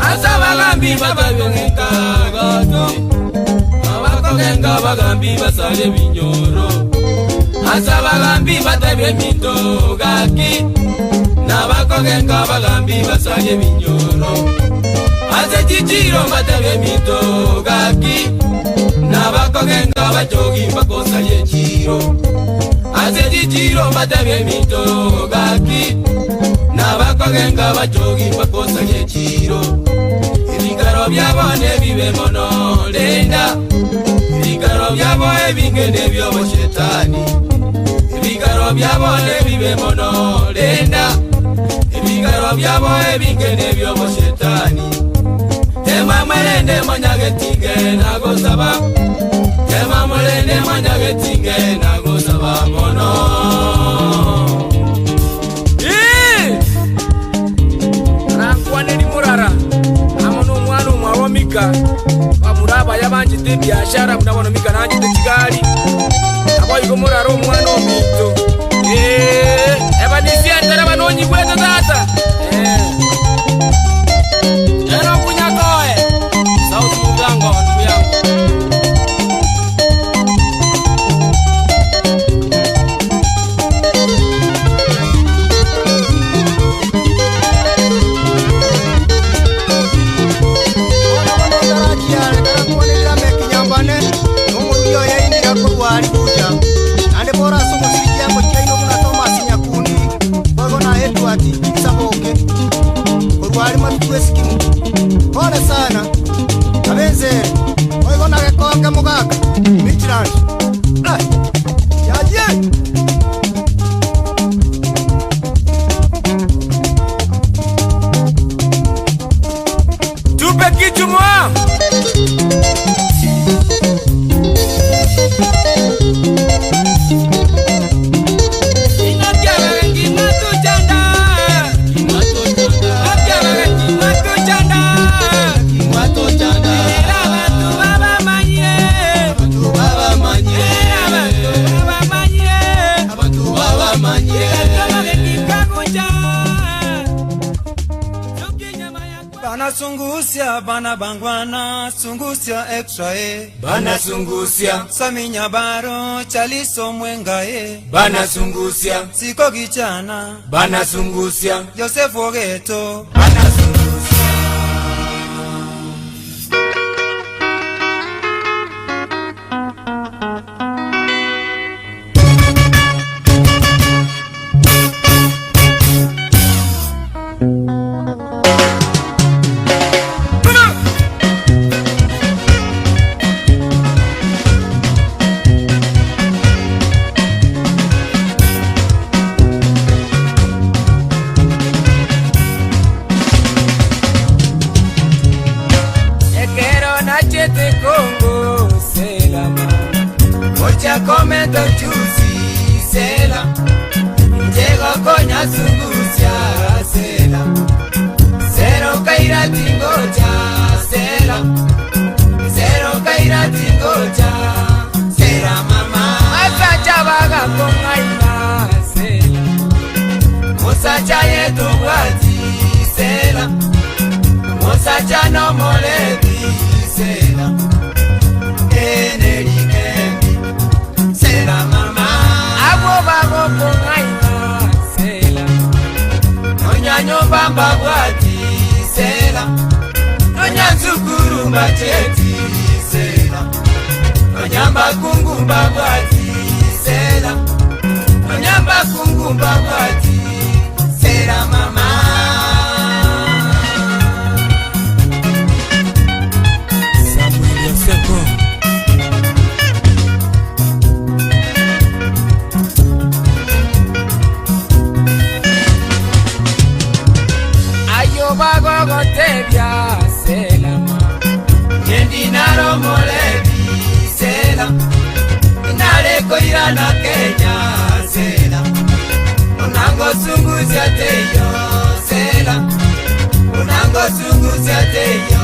Asa bagambi babagenga gato abakogenga bagambi basale binyoro. Asa bagambi batebye eminto gaki nabakogenga bagambi basale binyoro. Ase chichiro batebye eminto gaki nabakogenga bachogi bakosaye chiro. Ase chichiro batebye eminto gaki nabakogenga bachogi bakosaye chiro. Ebikaro byabo nebibe mono lenda. Ebikaro byabo ebinge nebyoboshetani. Ebikaro byabo nebibe mono lenda. Ebikaro byabo ebinge nebyoboshetani. Tema mwerende manyagetinge nagosaba. Tema mwerende manyagetinge nagosaba mono. Rankwaneri murara amo n'omwana omwawa mika bamura abaya banjete ebiashara buna bono mika nanjete chigari aboigo murara omwana ominto. Ebanisientera banonyigwete tata. Ero kunyakoe South Mugango ndugu yangu. Pole sana abenzere oigo nagekonge mugaka Midland. Yaye. Tupe kitu mwa. Ingatia Bana sungusia bana bangwana sungusia extra eh. Bana sungusia Sami Nyabaro Chaliso Mwenga eh. Bana sungusia Siko Kichana Bana sungusia Joseph Ogeto Bana sungusia. Ekero nachete Congo sela mama Gocha komenta chuzi sela Njego konya sungusia sela Zero kaira tingocha sela Zero kaira tingocha sela mama Masacha baga kongaina sela Musacha yetu bwati sela Musacha no molebi sela Enerikembi sela mama Abo bago kongaina sela Nonyanyo bamba bwati sela Nonyanzukuru mbacheti sela Nonyamba kungumba bwati sela Nonyamba kungumba bwati sela mama. Samuel Yoseko. Ayo bagogotebia sela mama Nyendinaro molebi sela Inare koirana Kenya sela Unango sunguzia teyo sela Unango sunguzia teyo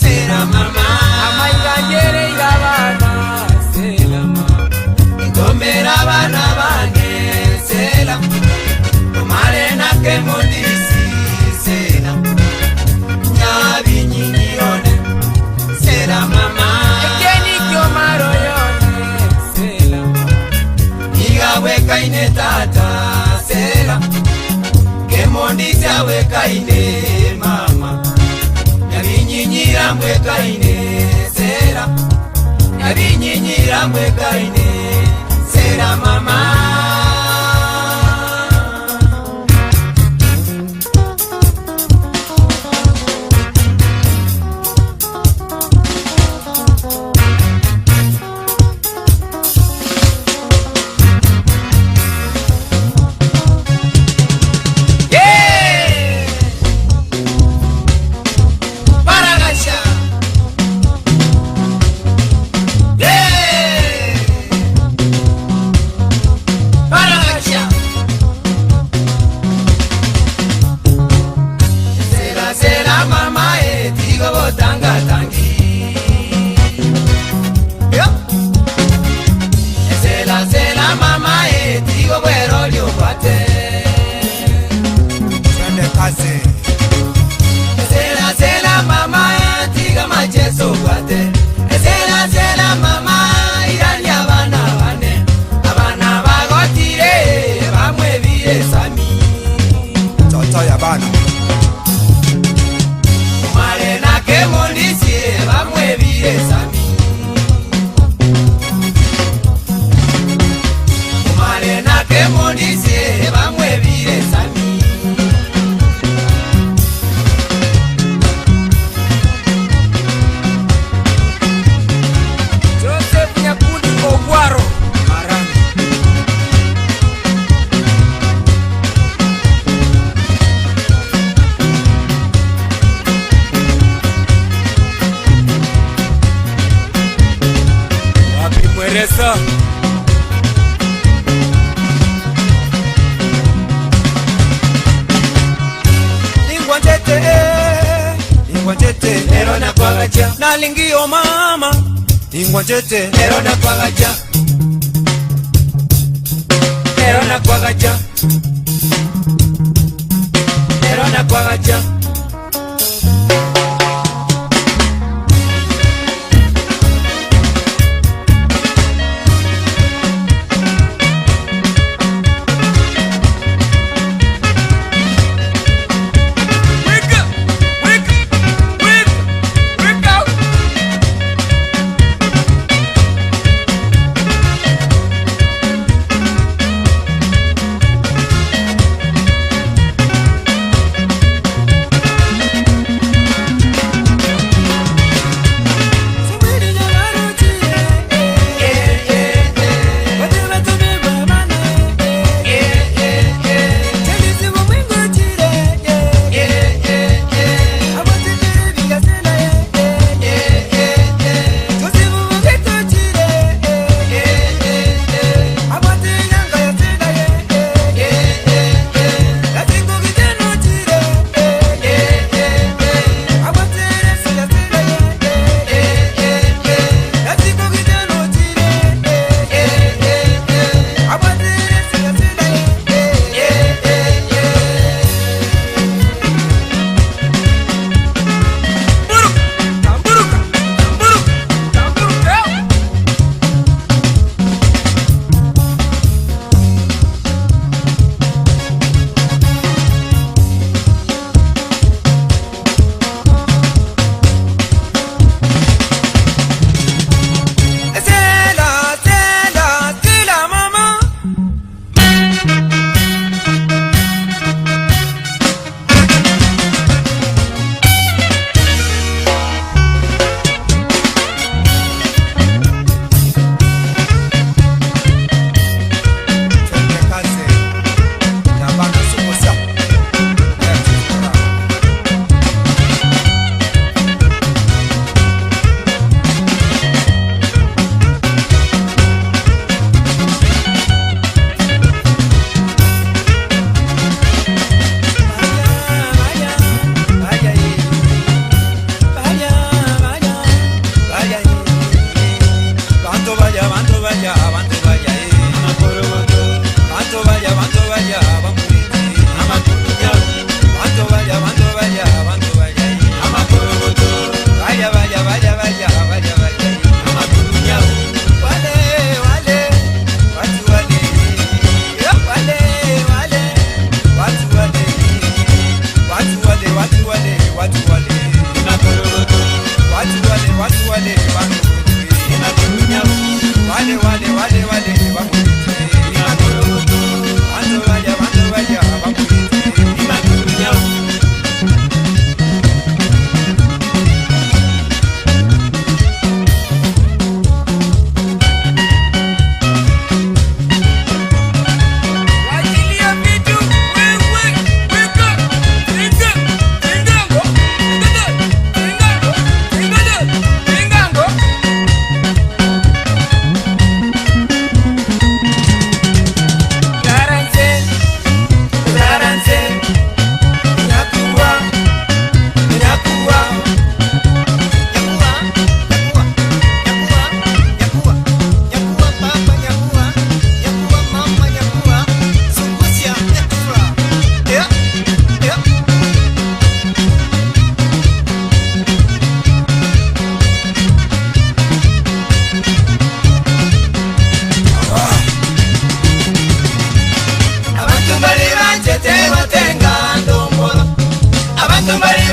sela mama. Amaiganyere irabana sela mama Ingomera bana bane sela Umare na kemondisi sela Nyabinyinyirone sela mama. Ekeni kyomaro yone sela Iga wekaine tata sela Kemondisi awekaine mama. Nyabinyinyira mbwekaine sela Nyabinyinyira mbwekaine sela mama. Yeah! Paragasha! Yeah! Paragasha! Sela sela mama e tigo botanga tangi. Yo. Sela sela mama e tigo bwero liobate. Twende kazi. Sela sela mama tiga machezo bwate. Sela sela mama irani abana bane. Abana bagotire bamwe bire sami. Toto ya bana. Marena ke mondisi bamwe bire sami. Marena ke mondisi bamwe bire sami. Joseph Nyakundi Ogwaro Marani. Wapi Mweresa? Lingwa njete, lingwa njete, Lero na kwagacha. Nalingio mama, lingwa njete, Lero na kwagacha. Lero na kwagacha. Lero na kwagacha.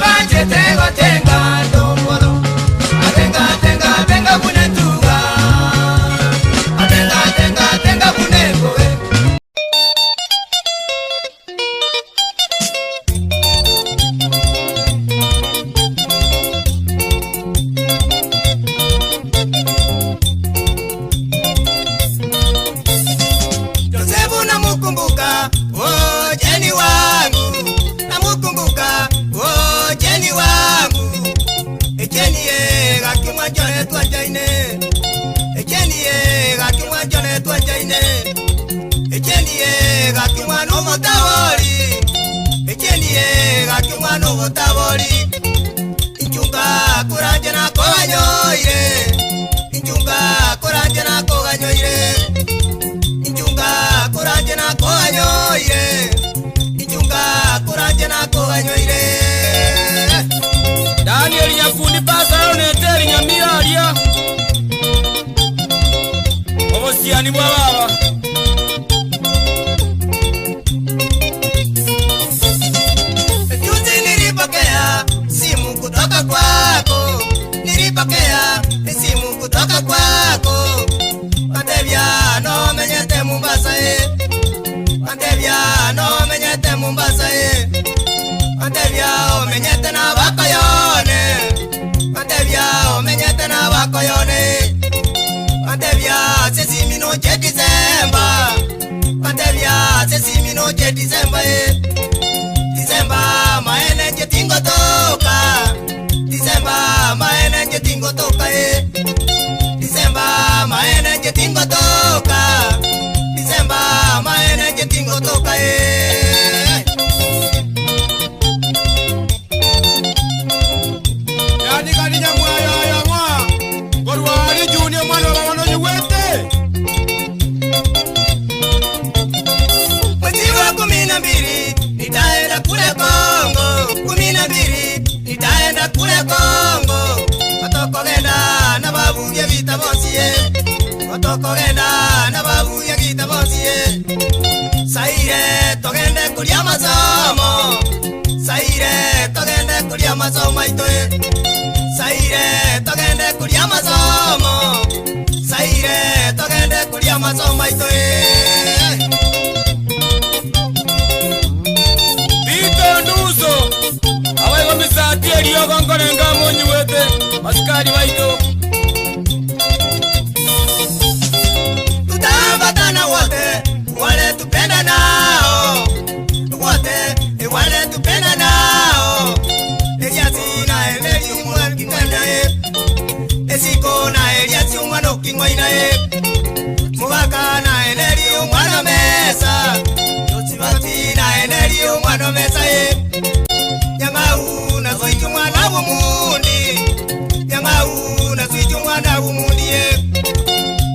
Banchete gotenga ndombolo. Atenga tenga tenga bune tuga. Atenga tenga tenga bune koe. Josefu namukumbuka, oh Jeni wangu, namukumbuka, oh Jeni wangu. Ejeni ye gakimwa jone twanjaine. Ejeni ye gakimwa jone twanjaine. Ejeni ye gakimwa no motabori. Ejeni ye gakimwa no motabori. Inchunga kuranje na koganyoire. Inchunga kuranje na koganyoire. Inchunga kuranje na koganyoire. Inchunga kuranje na koganyoire. Daniel Nyakundi pasaro neteri Nyamira aria obosiani bwa baba. Juzi nilipokea simu kutoka kwako, nilipokea simu kutoka kwako. Wantebia no menyete Mombasa eh, wantebia no menyete Mombasa eh, wantebia omenyete na bakoyone, wantebia omenyete na bakoyone, wantebia sesimi no che December, wantebia sesimi no che December eh. Disemba maene nje tingotoka Disemba maene nje tingotoka eh Disemba maene nje tingotoka Disemba maene nje tingotoka eh Yani kani nyamwayo ayamwa korwari junior mwana wa baba nonyigwete. Mwezi wa 12 nitaenda kule Kongo, 12 nitaenda kule Kongo. Otokogenda na babuye vita bonsie, otokogenda na babuye vita bonsie. Saire togende kuria masomo, saire togende kuria masomo aitoe. Saire togende kuria masomo, saire togende kuria masomo aitoe. Vito Nduso abaigo misati eriogo nkorenga monyiwete masikari baito. Tutaambatana wote wale tupenda nao, wote wale tupenda nao. Eliasi na Emeli mwana king'aina e, Esiko na Eliasi mwana king'aina e, Mugaka na Eneli mwana mesa, Josibati na Eneli mwana mesa e, Nyang'au na Zoichu mwana w'omundi, Nyang'au na Zoichu mwana w'omundi e.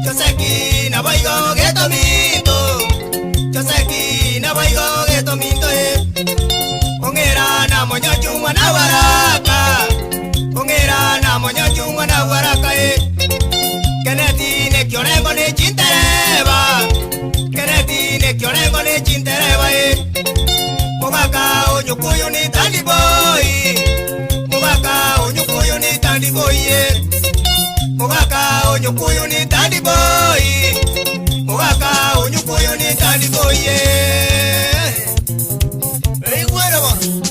Joseki na baigo geto minto, Joseki na baigo geto minto e. Ongera na monyochu mwana waraka, ongera na monyochu mwana waraka e. Keneti ne kiorengo ne chintereba, Keneti ne kiorengo ne chintereba e. Mugaka onyukuyu ni tandi boy, mugaka onyukuyu ni tandi boy e. Mugaka onyukuyu ni tandi boy, mugaka onyukuyu ni tandi boy e. Eigwere bono.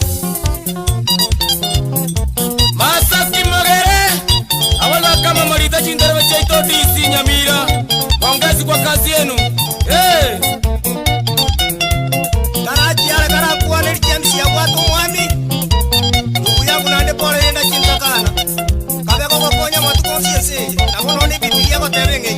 Masaki Magere abaza kama marita chinterebe chaito DC Nyamira. Pongezi kwa kazi yenu. Hey! Karachi yale karakuwa James ya watu mwami. Ndugu yangu nande pole yenda chintakana. Kabe kokokonya matuko msiense. Nabono ni Biblia kotebenge.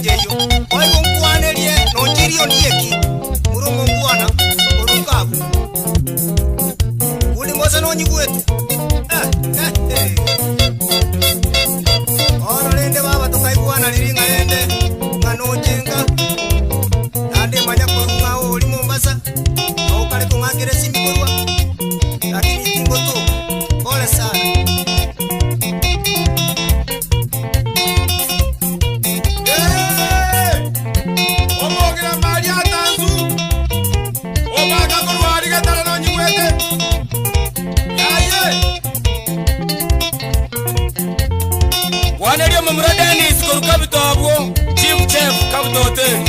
Nkwanerie omomura Dennis korwa Kabito abwo, Chief Chef, Kabito Hoteli.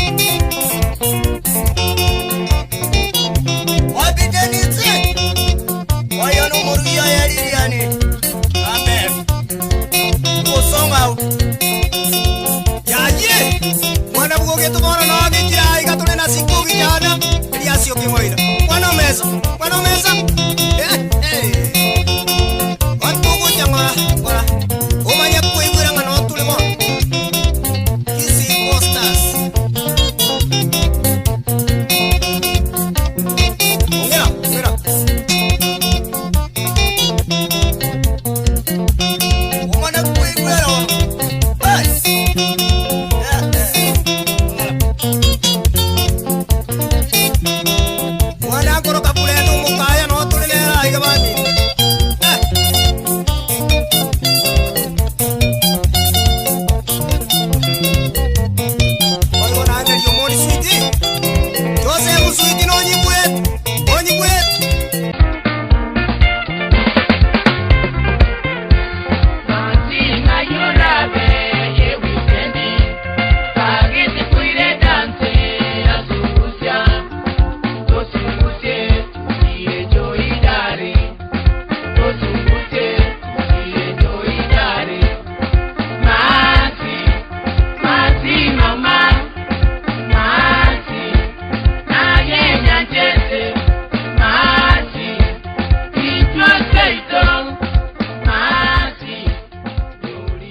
Wapi Dennis? Oyo nomorugi oye Lilian. Amen. Gosonga. Yaye. Mwana bwoge tubora no gikira iga tore na siku gijana. Elias okimoira. Mwana mesa. Mwana mesa. Eh eh. Watugu changora. Ngora. Omanya kuigwira ng'a no tule bono. Kisii Posters. Ongera, ongera. Omwana kuigwera. Bas. Eh, eh. Mwana akoroka kuleta omokaya no tuli nera iga bami. Eh. Oyo naende riomoni switi. Joseph switi nonyigwete. Onyigwete.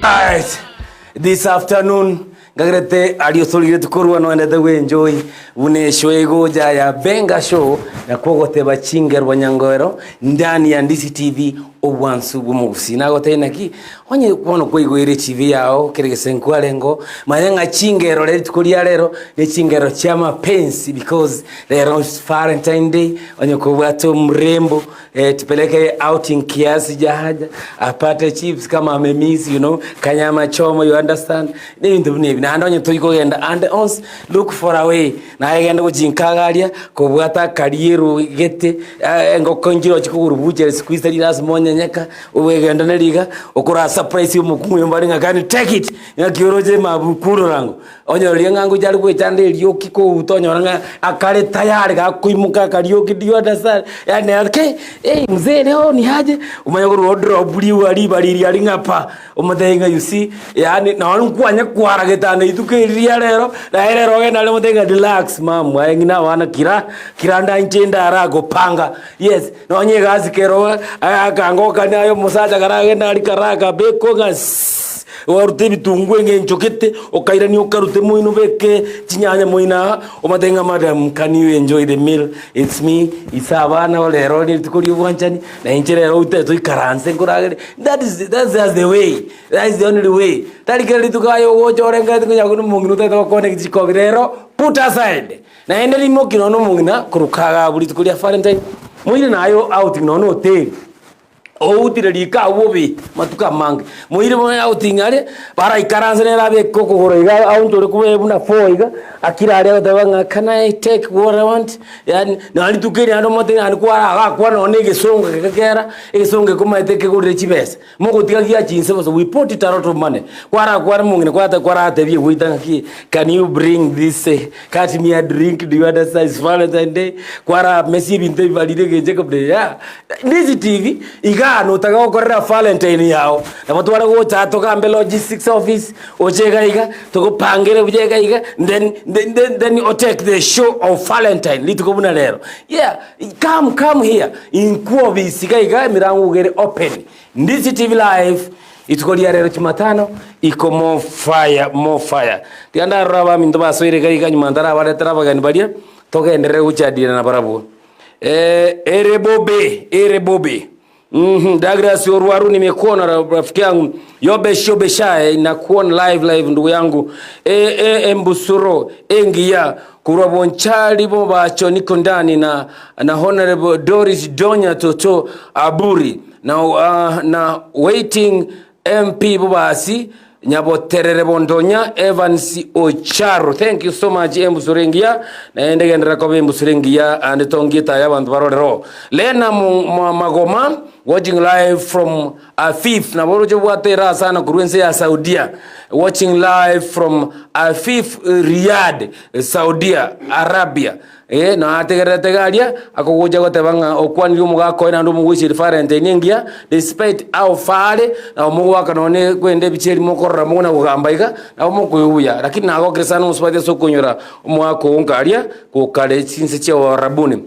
Alright. This afternoon ngagerete aria osorire tukorwa noendete gwenjoy buna eshow egoja ya Benga Show na kwogoteba chingerwa nyangoero ndani ya Ndisi TV obwansu bw'omogusi nagotebia naki onye bono kwaigwere TV yao kere gese nkwarengo manya ng'a chingero rero rituko ria rero ne chingero chia mapenzi because rero is Valentine Day onye kobwata omrembo eh, tupeleke outing kiasi jahaja apate chips kama amemiss you know kanyama choma you understand n'ebintu buna ebi naende onye toikogenda and ons look for a way naye genda gochinkagaria kobwata akariero gete eh, engoko nchiro chikoguru buchere siku isi lasima onyenyeka obwegenda neriga okora surprise omokungu mbari ng'a kani take it ng'aki oroche mabukurorango rango onyorerie ng'a ngochare goechanda erioki kouta onyora ng'a akare tayari gakoimoka akarioki do you understand yani okay hey mzee leo ni aje umanya korwa odrop riwa ribariri ari ng'a pa omotebi ng'a you see yani nonye nkwanya kwara getanda ituko eri ria rero naye rero ogenda are omotebi ng'a relax mam aye ng'ina abana kira kira ndanche ndaragopanga yes nonye egasi kero akanga okane aye omosacha karagenda aria karakabekwa ng'a sss warute ebitunguo eng'encho gete okairania okarute moino obeke chinyanya moino aa omotebie ng'a madam can you enjoy the meal it's me ise abana rero rituko ria obwanchani na inche rero oite toikaranse nkoragere that is that's just the way that is the only way tari kera rituko aye ogocha orengete konya buna omong'ina otagete gokwana chikobi rero put aside naende rimoki nonya omong'ina korwa kaga rituko ria valentine moire naye outing nonya hoteli outire riko abwo bobe matuko amange moire bono outing aria baraikaranse nere abeke okogoro iga aonchore kobe buna four iga akire aria agoteba ng'a can I take what I want yaani naende rituko erio naende omotebi naende kwara agakwana nonya na egesongo keke kera egesongo ekomaete kegorire chibesa mogotiga gia chinse bosa we put it a lot of money kwarakwana omong'ina kwate kwaratebie goita ng'aki can you bring this eh, cut me a drink do you understand it's valentine day kwaramesia ebinto ebibarire egencho ekobuna yeah Ndisi TV igaa notaga gokorera valentine yao nabo tware gocha togambe logistics office oche iga iga togopangere buya iga iga then then then, then o take the show of valentine rituko buna rero yeah come come here inkwo obisi iga iga emirango iga ere open Ndisi TV live rituko ria rero jumatano iko more fire more fire tiga ndarora abaminto basoire iga iga nyuma ntarabaretera abageni baria togenderere gochadira nabarabwo. Eh, ere bobe, ere bobe. Mm -hmm. Douglas Orwaru nimekuona rafiki yangu. Yobe shobe shae nakuona live live ndugu yangu. E, e, Embusuro engiya kurwa bonchali bo bacho niko ndani na na Honorable Doris Donya Toto Aburi na uh, na waiting MP Bobasi Nyaboterere Bondonya Evans Ocharo thank you so much embusuro engiya naende genderera koba embusuro engiya ande tongie etaya abanto barorero Lena Magoma. Watching live from Afif, nabo oroche obwate eraha sana korwa ense ya Saudia. Watching live from Afif Riyadh, Saudia Arabia. Eh, nategererete iga aria, akogocha goteba ng'a okwanirie omogaka oye naende omogoiserie Valentine engiya, despite how far are, nabo mogoaka nonye kwenda ebicha eria mokorora mokona kogamba iga, nabo mokoigwa buya. Lakini nagokire sana omosubati ase okonyora omogaka oo nka aria, gokare chinse chia Oarabuni.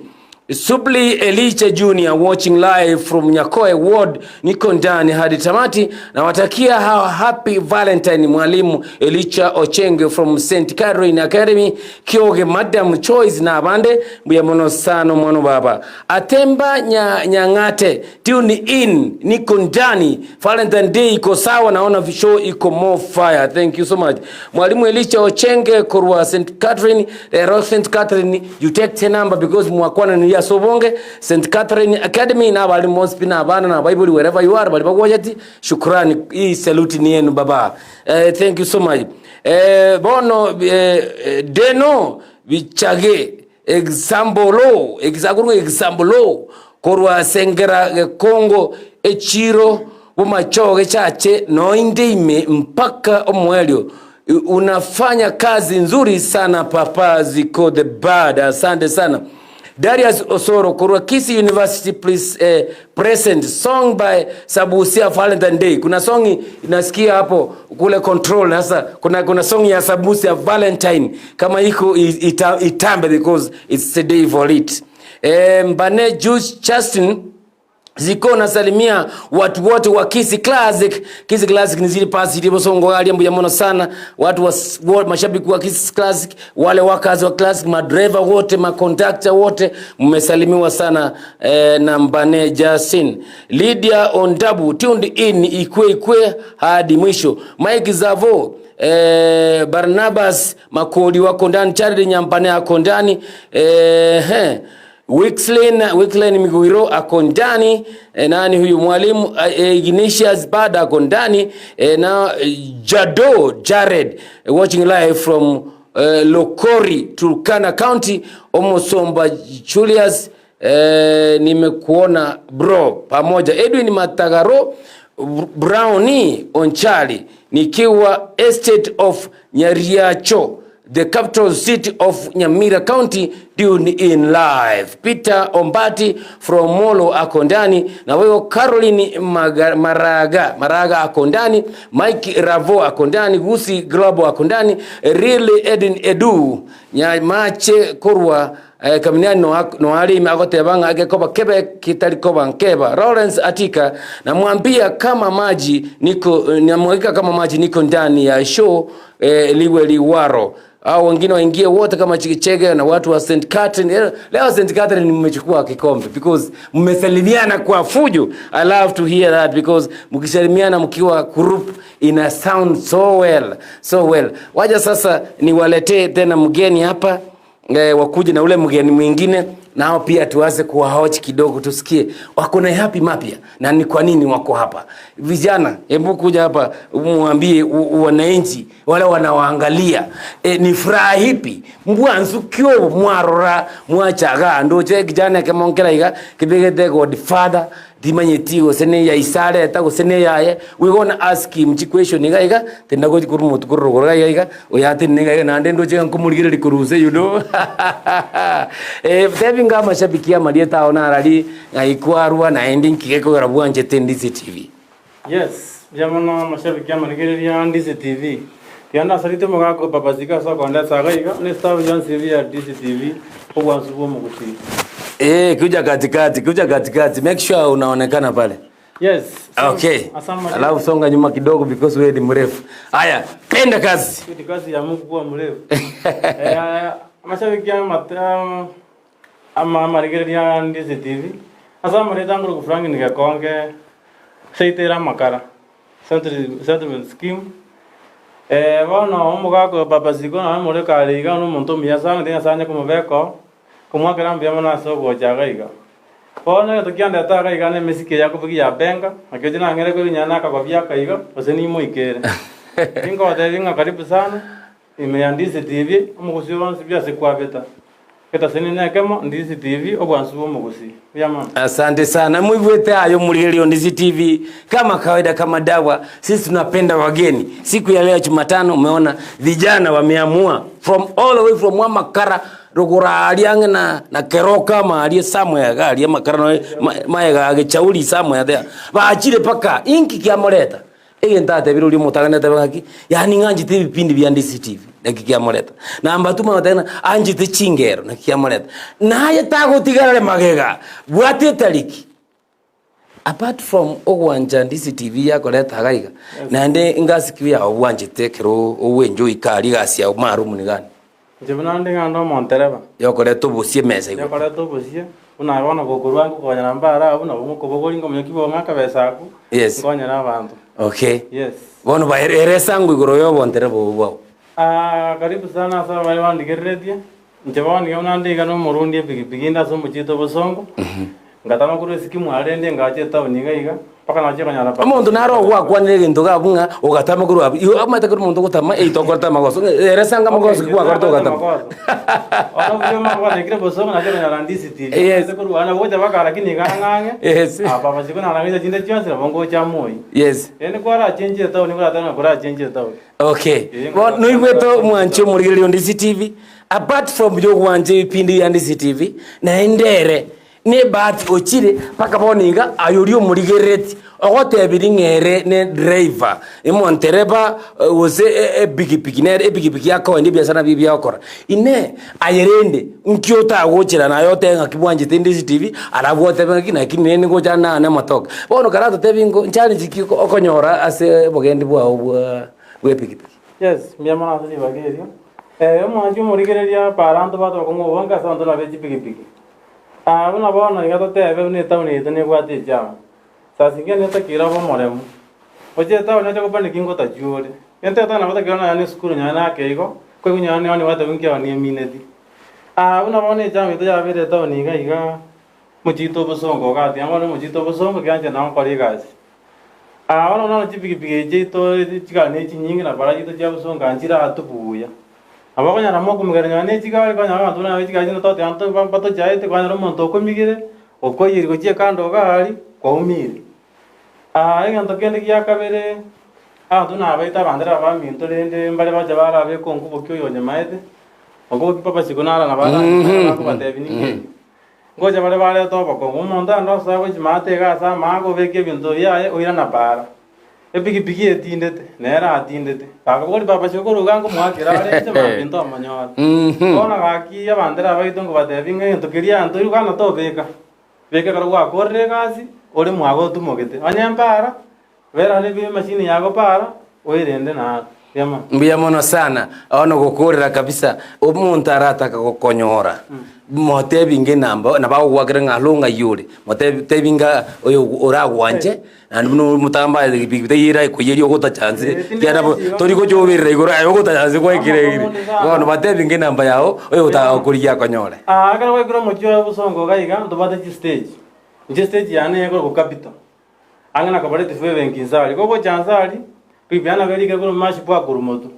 Subli Eliche Junior watching live from Nyakoe Ward, niko ndani hadi tamati. Nawatakia hawa happy Valentine Mwalimu Elicha Ochenge from St Catherine Academy Kioge, Madam Choice na abande mbuya mono sana omwana baba. Atemba nya, Nyang'ate tune in niko ndani Valentine Day iko sawa naona show iko more fire. Thank you so much. Mwalimu Elisha Ochenge korwa St Catherine, rero St Catherine you take the number because mwakwananirie ase obonge. St Catherine Academy na abalimu bonsi pi na abana na abaibori wherever you are bari bagwocheti shukrani hii salute ni yenu baba. Eh, thank you so much. Eh, bono eh, eh, Deno Bichage Example, egesaku example, korwa ase engera gekongo echiro bomachoge chache noinde ime mpaka omoerio. Unafanya kazi nzuri sana papa Ziko the bad. Asante sana. Darius Osoro korwa Kisii University please, eh, present song by Sabusia Valentine Day. Kuna song nasikia hapo kule control sasa kuna kuna song ya Sabusia Valentine kama iko ita, itambe because it's the day for it. Eh, Mbane Juice Justin Ziko nasalimia watu wote wa Kisii Classic. Kisii Classic ni zile pasi zile bosongo ali mbuya mono sana. Watu wa, wa mashabiki wa Kisii Classic, wale wakazi wa Classic, madriver wote, makondakta wote mmesalimiwa sana eh, na Mbane Justin. Lydia Ondabu tuned in ikwe ikwe hadi mwisho. Mike Zavo eh, Barnabas Makoli wako ndani, Charlie Nyampane ako ndani eh, he. Wixlin, Wixlin Miguiro ako ndani e, nani huyu mwalimu e, Ignatius Bada ako ndani e, na Jado Jared watching live from Lokori Turkana County Omosomba Julius e, nimekuona bro pamoja Edwin Matagaro Brownie Onchali nikiwa Estate of Nyariacho the capital city of Nyamira County tune in live. Peter Ombati from Molo ako ndani na wewe Caroline Maga, Maraga Maraga ako ndani, Mike Ravo ako ndani, Gusi Global ako ndani, Really Edin Edu Nyamache Korwa eh, Kaminiani no, no alime agoteba ng'a agekoba kebe kitari koba nkeba. Lawrence Atika namwambia kama maji niko namwagika kama maji niko ndani ya show eh, liwe liwaro au wengine waingie wote kama Chikichege na watu wa St Catherine. Leo St Catherine mmechukua kikombe because mmesalimiana kwa fujo. I love to hear that because mkisalimiana mkiwa group ina sound so well, so well. Waja sasa niwaletee tena mgeni hapa eh, wakuje na ule mgeni mwingine nao pia tuanze kuwahoji kidogo, tusikie wako na yapi mapya na ni kwa nini wako hapa. Vijana, hebu kuja hapa muambie wananchi wale wanawaangalia e, ni furaha ipi mbwanzu kyo mwarora mwachaga ndoche kijana kemonkera iga kibegete godfather timanyeti gose ne ya isareta gose ne yaye we gonna ask him chiquestion iga iga tenda gochi korwa omotu korwa rogoro iga iga oyo atenene iga iga naende ndoche iga nkomorigereria korwa inse you know eh, tebi nga amashabiki amarieta ao narari ng'ai kwarwa naende nki gekogera bwanchete Ndizi TV. Yes, mbuya mono amashabiki amarigereria a Ndizi TV. Tiga ndasarete omogaka o Papa Ziko ase okondesa iga iga, na estaff yonsi ebe ya Ndizi TV, obwansu bwa omogusii. Eh, kuja katikati, kuja katikati. Make sure unaonekana pale. Yes. Okay. Asante. Alafu songa nyuma kidogo because wewe ni mrefu. Haya, penda kazi. Ni kazi ya Mungu kuwa mrefu. Eh, amashabiki amata ama amarigereria a Ndizi TV. Ase amareta angoro Frank Gekonge seitera amakara. Settlement scheme. Eh, bono omogaka oyo Papa Siko naye more kare iga nomonto omuya sana, tiga Nyasaye onye komobeka oo, komwakera mbuya mono ase ogocha iga iga. Bono egento kiandete iga iga na emesiki eye akobugia ya benga, naki oche nang'ere koinyora na akagobia aka iga, gose nimoikere. Ningogotebi ng'a karibu sana, ime ya Ndizi TV, omogusii onsi pi ase kwabeta. Egetaseni nekemo, Ndisi TV, obwansu bw'omogusii. Mbuya mono. Asante sana mwigwete ayo murigereria Ndisi TV kama kawaida kama dawa sisi tunapenda wageni siku ya leo Jumatano umeona vijana wameamua from all the way from Wamakara rugura aria ang'e na, na Keroka ama aria somewhere iga aria Makara no maega Gechauri somewhere there bachire paka inki kiamoreta Egento atebire oria omotang'ani atebe ng'aki, yaani ng'anchete ebipindi bia Ndisi TV, naki kiamoreta. Number two mwana oteba ng'a anchete chingero, naki kiamoreta. Naye tagotigarare magega, bwata etariki. Apart from ogwancha Ndisi TV yakoreta iga iga, naende ngasi ki yago bwanchete ekero ogoenjoy iga aria egasi yago maalumu niga ande? Inche buna nde ng'a nde omontereba. Yokoreta obosie emesa igoro. Yokoreta obosie, buna aye bono gokorwa ngokonyera mbare abwo nabo ngokobogoria nkomonyokia bong'e akabesa akwo, Yes. nkonyere abanto. Okay. Yes. Bono ba ere esango igoro y'obontereba obo bwao. Ah, karibu sana ase abaria bandigereretie, inche bono nigo buna nde iga na omorundi epikipiki inde ase omochie oito Bosongo, Ngatama korwa esike mwarende ngacha etaoni iga iga, mpaka nachia konyora papa. Omonto naro ogwakwanera egento iga abwo ng'a ogatama korwa abwo, igo omanyete kera omonto ogotama either okorete amagoso ng'a eresa anga amagoso ki gwakorete ogatama. Bono buya omanye kwanaikire bosongo nachia konyora ndisitiri. Yes. Omanyete korwa nabo gocha baka lakini iga ang'ang'e. Yes. Ah papa siko narang'echa chinde chionsi nabo ngocha moi. Yes. Rende kwarachenchire etaoni koratebe ng'a korachenchire etaoni. Okay. Bono noigwete omwanchi omorigereria o Ndisi TV, apart from yogwancha ebipindi bia Ndisi TV, naende ere nebahati ochire mpaka bono iga aye oria omorigerereti ogotebirie ng'a ere ne driver, omontereba gose epikipiki nere epikipiki akoendia ebiasara nabio biagokora. Inee! Aye rende nki otagochera naye otebe ng'aki bwanchete Ndisi TV, alafu otebe ng'aki naki nere ngocha naane amatoke. Bono karatotebie ngo nchallenge ki okonyora ase obogendi bwao bwa bw'epikipiki? Yes, mbuya mono ase ribaga erio. Omwanchi omorigereria para ntobwate obokong'u obonge ase abanto buna be chipikipiki. Buna bono iga totebe buna etown yaito nebwate echama. Saa zingine netakeire obe omoremu, oche etown oche gopanic ngotachia ore. Gento etown nabo otakeire nonya na esukuru nonya na ake igo, koigwa nonya nonya gwateba nki aye niemineti. Buna bono echama yaito yabeire etown iga igaa, mochiito obosongo iga atiga bono omochiito obosongo kiancha nao nkore egasi. Bono naro chipikipiki echi chiaito chikare ne chinyinge na bara chiaito chia bosongo nchiratwe buya. Nabo okonyora mokomigera nonya ne chigari kwanyora abanto buna chigari chinde toteba nto mbatochaete kwanyora omonto okomigire, okoiyeria gochia ekando iga aria, kwaumire. Egento kende gia kabere, abanto buna abaito abande abaminto rende mbare bacha barabeke onkobokia oyo onyemaete, onkobokia papa siko naro nabo aranyemaete bakobatebia ninki eke. Ngocha bare bareta obokong'u, omonto ande osoa gochia maate iga ase amaaka obeke ebinto biaye oirana para. Epikipiki etindete, nere atindete. Gakobori papa siko korwa iga nkomoakera are inche mambia ntomonyore. Bono gaki abandera abaito nkobatebia ng'a egento keria ntoirwe gana tobeka. Beka ekero gwakorire egasi, ore mwago otumogete. Onye mpara, bera are emachine yago para, oerende naro. Mbuya mono. Mbuya mono sana, bono gokorera kabisa, omonto arataka gokonyora, motebi ng'a enamba, nabo agogoakera ng'a alo ng'ai ore, motebi tebi ng'a oyo oragwanche, naende buna omotambe aye pikipiki taiyo erakoiyerie ogotacha nse, ekiagera nabo tori gochoberera igoro aye ogotacha nse gwaikire ire. Bono batebi ng'a enamba yago, oyo otaka gokorigia akonyore. Ekero gwaikire omochie oye obosongo iga iga, ntobwate chistage, inche estage yane ekorokwa capital. Ang'e na cooperative bw'ebenki Nsari. Gogocha Nsari, Biblia nabo erikire korwa Mashi bwa korwa motwe.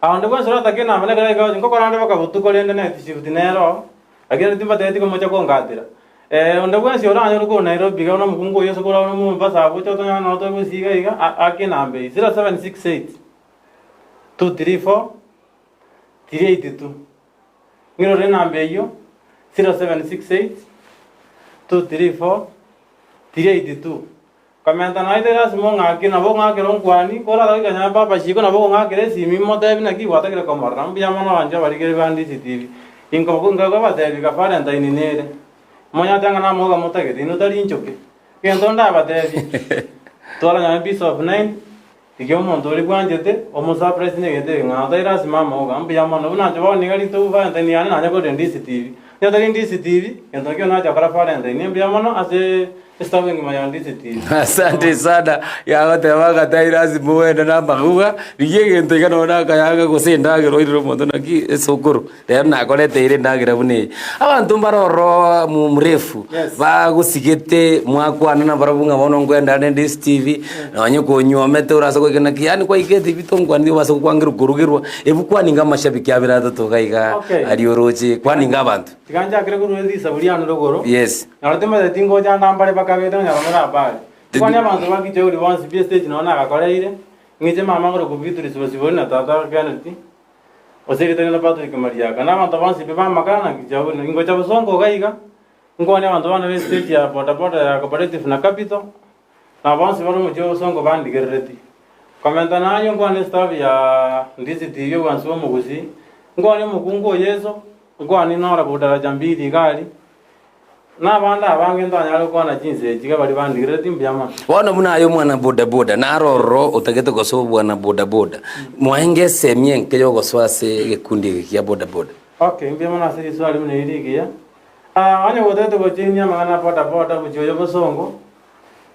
Aonde bwensi oratake enamba nekero aika gocha, nkokora ande mpaka botuko rende night shift nere oo, lakini rende timbatebeti komocha kongatera. Onde bwensi oranyore korwa Nairobi iga buna omokungu oyio ase korwa abwo Mombasa abwo oche otonyore nabo toigosiga iga iga, ake enamba eyio, 0768 234 382. Ng'irore enamba eyio, 0768 234 382. Komenta naye lasima ong'ake, nabo ong'akere onkwani, koratoke konya papa shiko nabo okong'akera esimi motebi naki gwatagire komorora. Mbuya mono abanchwa abarikeri ba Ndisi TV. Inko nkobatebi ka Valentine nere. Monyate ng'a namoga motagete, inwe tari inchoke. Egento ndabatebi, twara nonye peace of mind, Rigia omonto oria bwanchete, omosurprise negento ekeng'ao, tari lasima amaoga, mbuya mono. Buna inche bono niga rituko Valentine yane nanye korenda Ndisi TV. Onye tari Ndisi TV, gento nakio nacha gokora Valentine. Mbuya mono ase. Estaff engima ya Ndizi TV. Asante sana yagoteba ng'a tai lazima ogende na amaguga, rigia egento iga nonye na akayanga gose endagera oirere omonto naki esukuru, rero nakoreteire endagera buna eye. Abanto mbare ororo mrefu, Yes. bagosigete mwakwana nabarabwo ng'a bono nkoenda ande Ndizi TV, nonye konyuomete orase goika naki yaani kwaika etibi tonkwaneti obase gokwangerwa korugerwa, ebu kwaninga amashabiki abere atato iga iga Okay. aria oroche, kwaninga abanto. Tiga nchakere korwa risabu riane rogoro. Yes. Naro timanyeti ngocha ande mbare bakabete onye bamore abare. Kwania abanto ba Gicheuri bonsi pi estage nonya nagakoreire, ng'iche mama ngore kobiturisi Bosibori na tata Kennedy, gose erieta rinde Patrick Mariaka. Na abanto bonsi pi b'amakara na Gicheuri. Ingocha bosongo iga iga, nkwanie abanto bane b'estage ya bodaboda ya Cooperative na Capital, na bonsi bare omochie o bosongo bandigerereti. Komenta nayio nkwane estaff ya Ndizi TV obwansu bw'omogusii, nkwane omokungu o Yeso, nkwane Nora korwa daraja mbili iga aria, Na abande abange ntanyare gokwana chinsa echi, iga baria bandigerereti mbuya mono. Bono buna aye omwana bodaboda, naro ororo otagete gosoa obwana bodaboda, mwaenge esemi enke y'ogosoa ase egekundi eke kia bodaboda. Okay, mbuya mono ase riswali buna eri rigiya. Ah, onye gotagete gochainia amang'ana a bodaboda gochia oyo bosongo,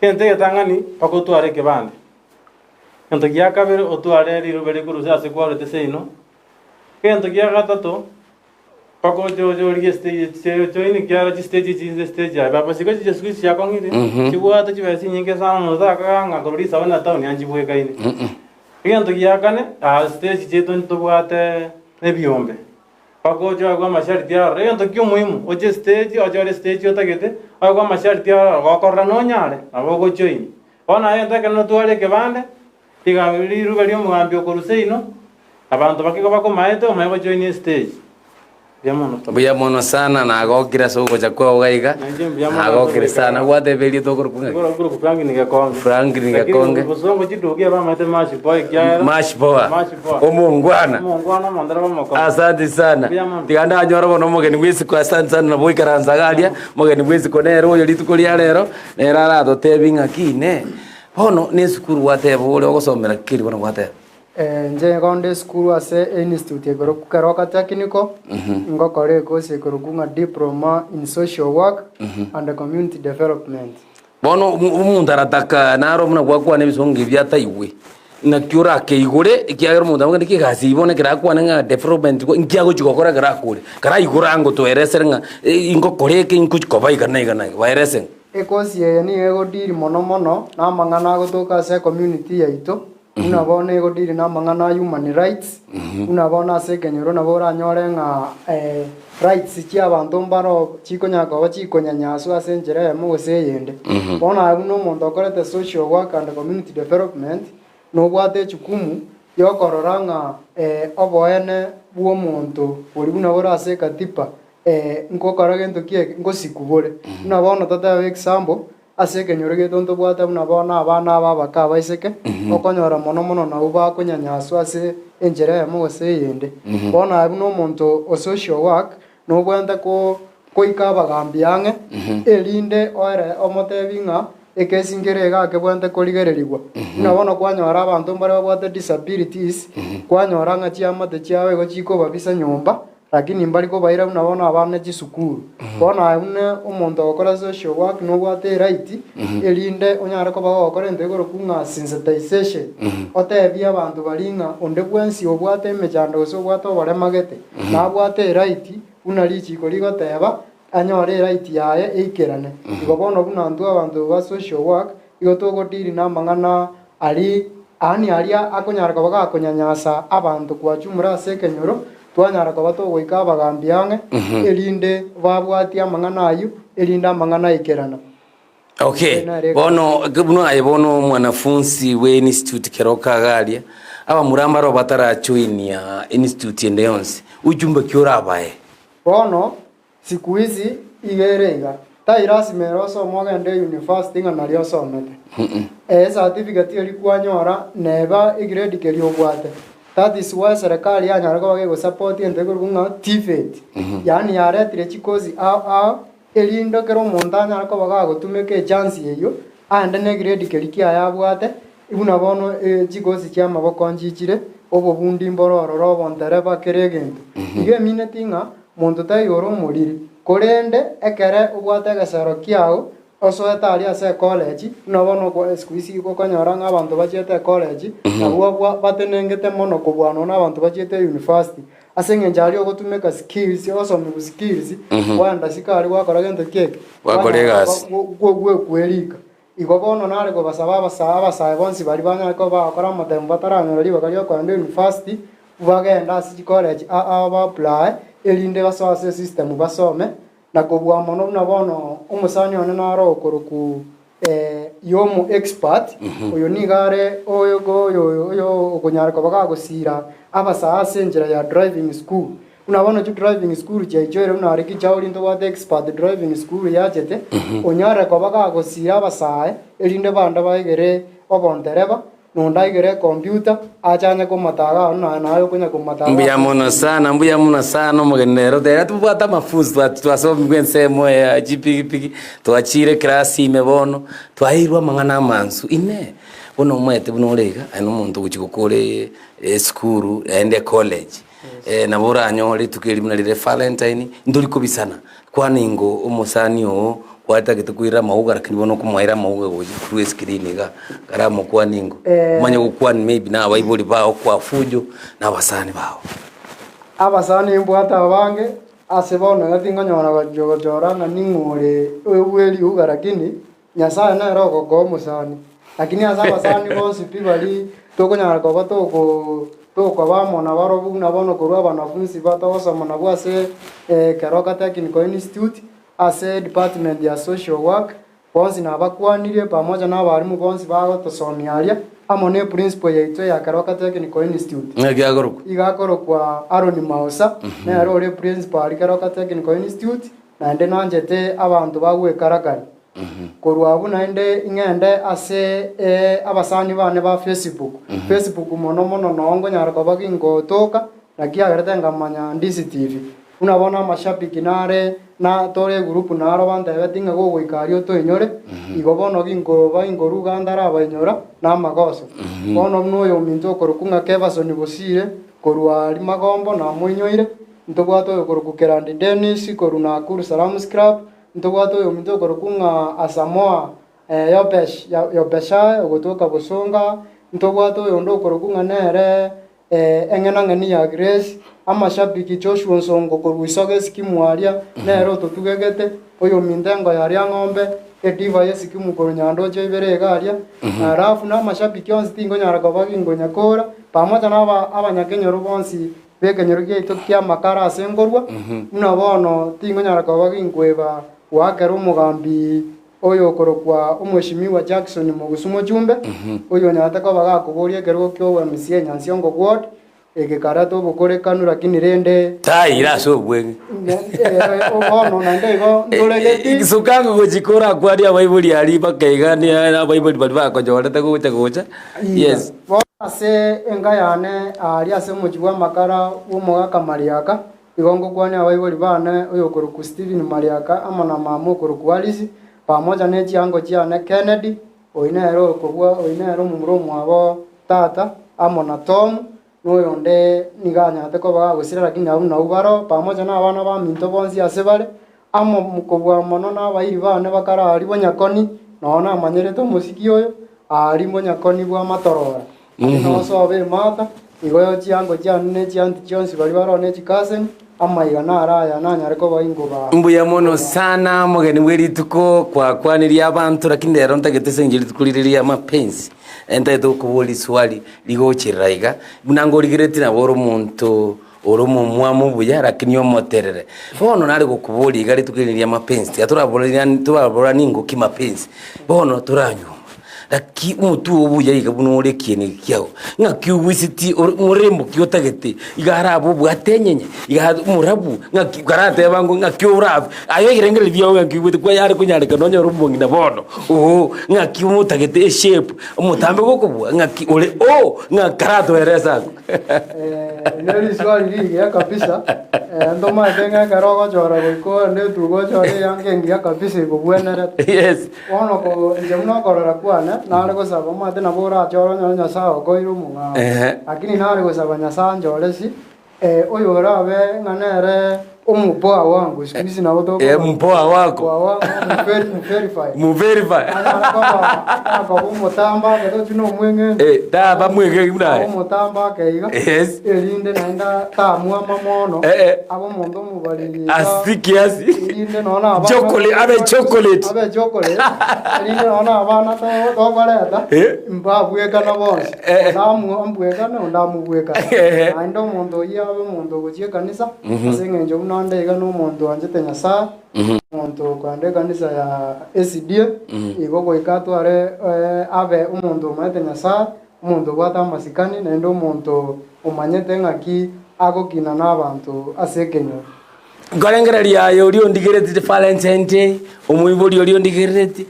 egento egetang'ani mpaka otware ekebande. Egento gia kabere otware rirobe rikorusia ase kwarwete seino. Egento gia gatato, Mpaka oche oche origie estage join ekiagera chistage echi inse stage aye baba siko chiche siku hizi chiakong'ire chibwate chibesa chinyinge sana omonto takogera ng'a korwa risabu na town anchibwekaine. Egento gia kane aa stage chiaito ntobwate ebiombe mpaka oche oegwe amasharti aroro egento kia omohimu oche estage ochore estage otagete oegwe amasharti aroro gokorora nonyare nabo ogojoin. Bono aye egento ekero notware ekebande Tiga riruba ri'omogambi okorwa seino, abanto bake bakomaete omanye gojoinia estage. Mbuya mono. Mbuya mono sana nagokire ase ogocha kwao iga iga Nainche mbuya mono ase nagokire ogoika sana iga. gwateba erieta okorokwa ng'aki? Okorokwa Franklin Gekonge. Franklin Lakini Gekonge. bosongo chiduka ebamaete Mash Poa ekiagera Mash Poa. Mash Poa. Omongwana. Omongwana omondereba omokong'u. Asante sana. Mbuya mono. Tiga ndanyore bono omogeni bwa isiko asante sana nabo oikaransa iga aria, omogeni bwa isiko nere oyo rituko ria rero, nere aratotebie ng'aki inee. Bono nesukuru gwateba ore ogosomera keri bono gwateba. Inche igo nde esukuru ase einstitute ekorokwa Keroka Technical, ngokora ekosi ekorokwa ng'a Diploma in Social Work and Community Development. Bono omonto arataka naro buna gwakwana ebisongo ebi ataigwe, naki orakeigore ekiagera omonto abwate naki egasi eywo bono ekero akwane ng'a development nki agochi gokora ekero akure, karaigore ango toeresere ng'a ingokora eke ingochi koba iga na iga na iga, baerese ng'a. Ekosi eye nigo egodiri mono mono namang'ana agotoka ase ecommunity yaito, buna bono egodiri namang'ana a human rights, buna bono ase ekenyoro nabo oranyore ng'a rights chiabanto mbaro chikonyara koba chikonyanyaswa ase enchera eyemo gose eyende. Bono aye buna omonto okorete social work and community development, nobwate ejukumu yokorora ng'a oboene bw'omonto boria buna bore ase ekatiba Nkokora gento ki eke? Ngosiku bore. Buna bono totebe example, ase ekenyoro giaito ntobwate buna bono abana aba abake abaiseke, okonyora mono mono nabwo bakonyanyaswa ase enchera eyemo gose eyende. Bono aye buna omonto o social work, nobwenerete ko koika abagambi ang'e, erinde oere omotebi ng'a ekesi nkere iga kebwenerete korigererigwa. Buna bono kwanyora abanto mbare babwate disabilities, kwanyora ng'a chiamate chiabo igo chikobabisa nyomba, Lakini mbari kobaira buna bono abana chisukuru. Bono aye buna omonto ogokora social work nobwate eright erinde onyare koba ogokora ento ekorokwa ng'a sensitization. Otebie abanto baria ng'a onde bwensi obwate emechando gose obwate oborema gete, nabwate eright buna richiko rigoteba anyore eright yaye eikerane. Igo bono buna intwe abanto ba social work igo togodeal namang'ana aria yaani aria akonyara koba gakonyanyasa abanto kwachumura ase ekenyoro, twanyara koba togoika abagambi ang'e, erinde babwatie amang'ana ayio, erinde amang'ana aikerana. Okay, bono buna aye bono omwanafunsi bwe institute kero okaga aria, abamura mbaro batarajoinia institute ende yonsi, ujumbe ki orabae? Bono Siku hizi iga ere iga, tai lasima ere osome ogende university ng'a nario osomete. Ee certificate eria kwanyora neba egrade keria obwate. That is why serikali yanyara koba kegosupport egento gekorokwa ng'a TVET. Yaani yaretire chikosi ao ao erinde ekero omonto anyare koba gagotumeka echance eyio, aende na egrade keria kiaye abwate, Buna bono chigosi chi'amaboko nchichire, obobundi mbore ororo obontereba kera egento. Igo emineti ng'a monto taiyo ore omoriri, korende ekere obwate egesero kiao, Osoete aria ase ecollege, buna bono okwo siku hizi igo okonyora ng'a abanto bachiete ecollege, nabwo abwo batenengete mono kobua nonya na abanto bachiete university. Ase eng'encho aria ogotumeka skills, ogosomiwa skills, kwaenda isiko aria gwakora gento ki eke? Gwakora egasi. Gwekweriika. Igo bono nare kobasaba abasa abasae bonsi baria banyare koba bagokora amatemo bataranyora ribaga riokoenda university, bagende ase chicollege ao ao ba apply, erinde basoe ase esystem basome, Na kobua mono buna bono omosani one naro okorokwa Yomo Expert, oyo nigo are oyo oyo okonyara koba gagosiira abasae ase enchera ya driving school. Buna bono chidriving school chiaichoire buna aria Kijauri ntobwate Expert Driving School yachete, onyare koba gagosiira abasae erinde bande baegere obontereba, Nonde aigere ecomputer, ache anye komataga ao na naye okonya komataga Mbuya ase mono escreen. sana, mbuya mono sana omogeni rero tera tobwate amafunzo twa twasomigwe ensemo ya chipigipigi, twachire eclass ime bono, twaeirwe amang'ana amansu inee! Bono omanyete buna ore iga, aye na omonto ogochia gokora esukuru naende ecollege, nabo oranyore rituko eri buna rire valentine, ntori kobisana, Kwana ingo omosani oo gwatagete koira amauga lakini bono okomoira amauga gocha through escreen iga karamokwane ingo omanye gokwana maybe na abaibori bao kwa fujo na abasani bao. Abasani mbwate abange ase bono iga tingonyora gochora ng'a ning'o ore oyo bwe riuga lakini Nyasae nere ogokoa omosani. Lakini ase abasani bonsi pi baria tokonyara koba toko tokoba amo nabarobwo buna bono korwa abanafunsi ba togosoma nabwo ase Keroka Technical Institute, ase department ya social work, bonsi nabakwanirie pamoja na abalimu bonsi bagotosomia aria, amo ne principal yaito ya Keroka Technical Institute. Ng'aki akorokwa? Iga akorokwa Aaron Mausa, nere ore principal aria Keroka Technical Institute, naende nanchete abanto bagwekarakari. Korwa abwo naende ing'ende ase abasani bane ba Facebook. Facebook mono mono noo nkonyara koba gingotoka, naki agerete nkamanya Ndisi TV. Buna bono amashabiki nare na tore egroup naro bantebeti ng'a gogoika aria otoinyore, igo bono ginkoba ginkoruga ntarabainyora namagoso. Bono buna oyominto okorokwa ng'a Kevason Bosire korwa aria Magombo namoinyoire, ntobwate oyokorokwa Kerandi Dennis korwa Nakuru Salams Club, Ntobwate oyominto okorokwa ng'a Asamoah Yobesh, Yobeshai, ogotoka bosonga. Ntobwate oyonde okorokwa ng'a nere eng'enang'eni ya Grace, amashabiki Joshua Onsongo korwa Isoga Esikimu aria, nere ototugegete. Oyominto engoyo aria ng'ombe, ediva y'Esikimu korwa Nyandoche ibere iga aria. Alafu na amashabiki onsi tinkonyara koba ginkonyakora, pamoja na aba abanyakenyoro bonsi b'ekenyoro giaito ki'amakara ase nkorua, buna bono tingonyara koba ginkweba goakera omogambi oyokorokwa Omweshimiwa Jackson Mogusu Mochumbe, oyonyarete koba gakoboria ekerogo ki'obwemisia Nyansiongo Ward, egekareta obokorekanu lakini rende Taira ase obweng'e. bono naende igo ntoregeti. Sukango gochia korakwanie abaibori aria bakaiga abaibori baria bakonyorete gocha gocha. Yes. Bono ase enka yane aaria ase omochie bw'amakara bw'omogaka Mariaka, igo ngokwania abaibori baane, oyokorokwa Stephen Mariaka amo na mama okorokwa Alice, pamoja ne chiango chiane Kennedy, oyio nere okobua, oyio nere omomura omwabo tata, amo na Tom, na oyonde nigo anyarete koba gagosira lakini abwo nabwo baroo, pamoja na abana baminto bonsi ase bare, amo kobua mono nabairi baane bakare aaria bonyakoni, nonya namanyerete omosiki oyo, aaria bonyakoni bw'amatorora. Aria nosobe emata, igo chiango chiane ne chianti chionsi baria baroo ne chikaseni, amaiga naro aya nanyare koba ingoba. Mbuya mono sana omogeni bwe rituko kwakwanirie abanto lakini rero ntagete ase eng'encho rituko rire ria mapenzi ntagete gokoboria riswali rigocherera iga buna ngorigeretie nabo ore omonto Ore omomwamu buya, lakini omoterere. Bono nare gokoboria iga rituko eri ria mapenzi, tiga toraborania toraboranie ingoki mapenzi, bono toranyuoma. Naki omotwe oo buya iga buna ore ekieni eke kiago, ng'aki ogoisetie ore morembo ki otagete, iga arabe obwate enyenye, iga arabe omorabu, ng'aki karateba ng'o ng'aki orabe, aye ebirengererio biago ng'aki oigwete kwayare konyarekana onyore omong'ina bono, oo, ng'aki omotagete eshape, omotambe gokobua, ng'aki ore oo, ng'a karatoerese abwo. Erio riswali rigiya kabisa, ntomaete ng'a ekero ogochora goika ogende etuka ochore eyanga engiya kabisa ekobwenerete. Yes. Bono ko inche buna okorora kwane, nare gosaba omanyete nabo orachore onyore Nyasaye okoeire omong'ao. Ehe. Lakini nare gosaba Nyasaye anchore si, oyo orabe ng'a nere. Omopoa wangu siku hizi nabo toko Eh, mpoa wako. Mpoa wangu muverify. Muverify. Anyara koba akoba omotamba aketochi na omweng'eni. Eh, taba mwenge buna. Omotamba akeiga. Yes. Erinde naende tamwama mono. Eh, eh. Abe omonto omobariri iga. Asi kiasi. Erinde nonya abana Chocolate, abe chocolate. Abe chocolate. Erinde nonya abana tokoreta. Eh. Mbabwekana bonsi. Eh, eh. Onde ambwekane onde amobwekane. Eh, eh. Naende omonto oyio abe omonto ogochia ekanisa. Ase eng'encho buna onde iga na omonto oanchete Nyasae, omonto okoenda ekanisa ya SDA, igo goika atware abe omonto omanyete Nyasae, omonto obwate amasikani, naende omonto omanyete ng'aki agokina na abanto ase ekenyoro. Nkorengereria aye oria ondigeretie Valentine Day, omoibori oria ondigereretie,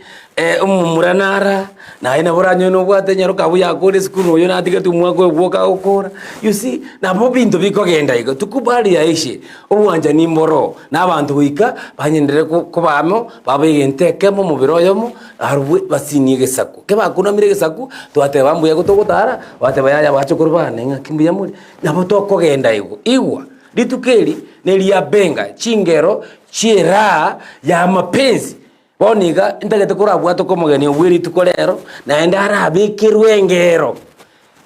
omomura nara, naye nabo oranyore nobwate enyaroka abwo yakore esukuru oyo natigete omwaka oyo bwoka agokora, you see, nabo ebinto bikogenda igo, tukubali yaishe, obwanchani mboro, na abanto goika banyenderere ko koba amo, babe egento ekemo, omobere oyomo, arobwe basinie egesaku. Kebakunamire egesaku, twateba mbuya gotogotara, bateba yaya bachokoro bane ng'aki mbuya more, nabo tokogenda igo, igwa. Rituko eri neria benga chingero chi'eraha ya mapenzi. Bono iga ntagete korabwate komogenia obwe rituko rero, naende arabekerwe engero.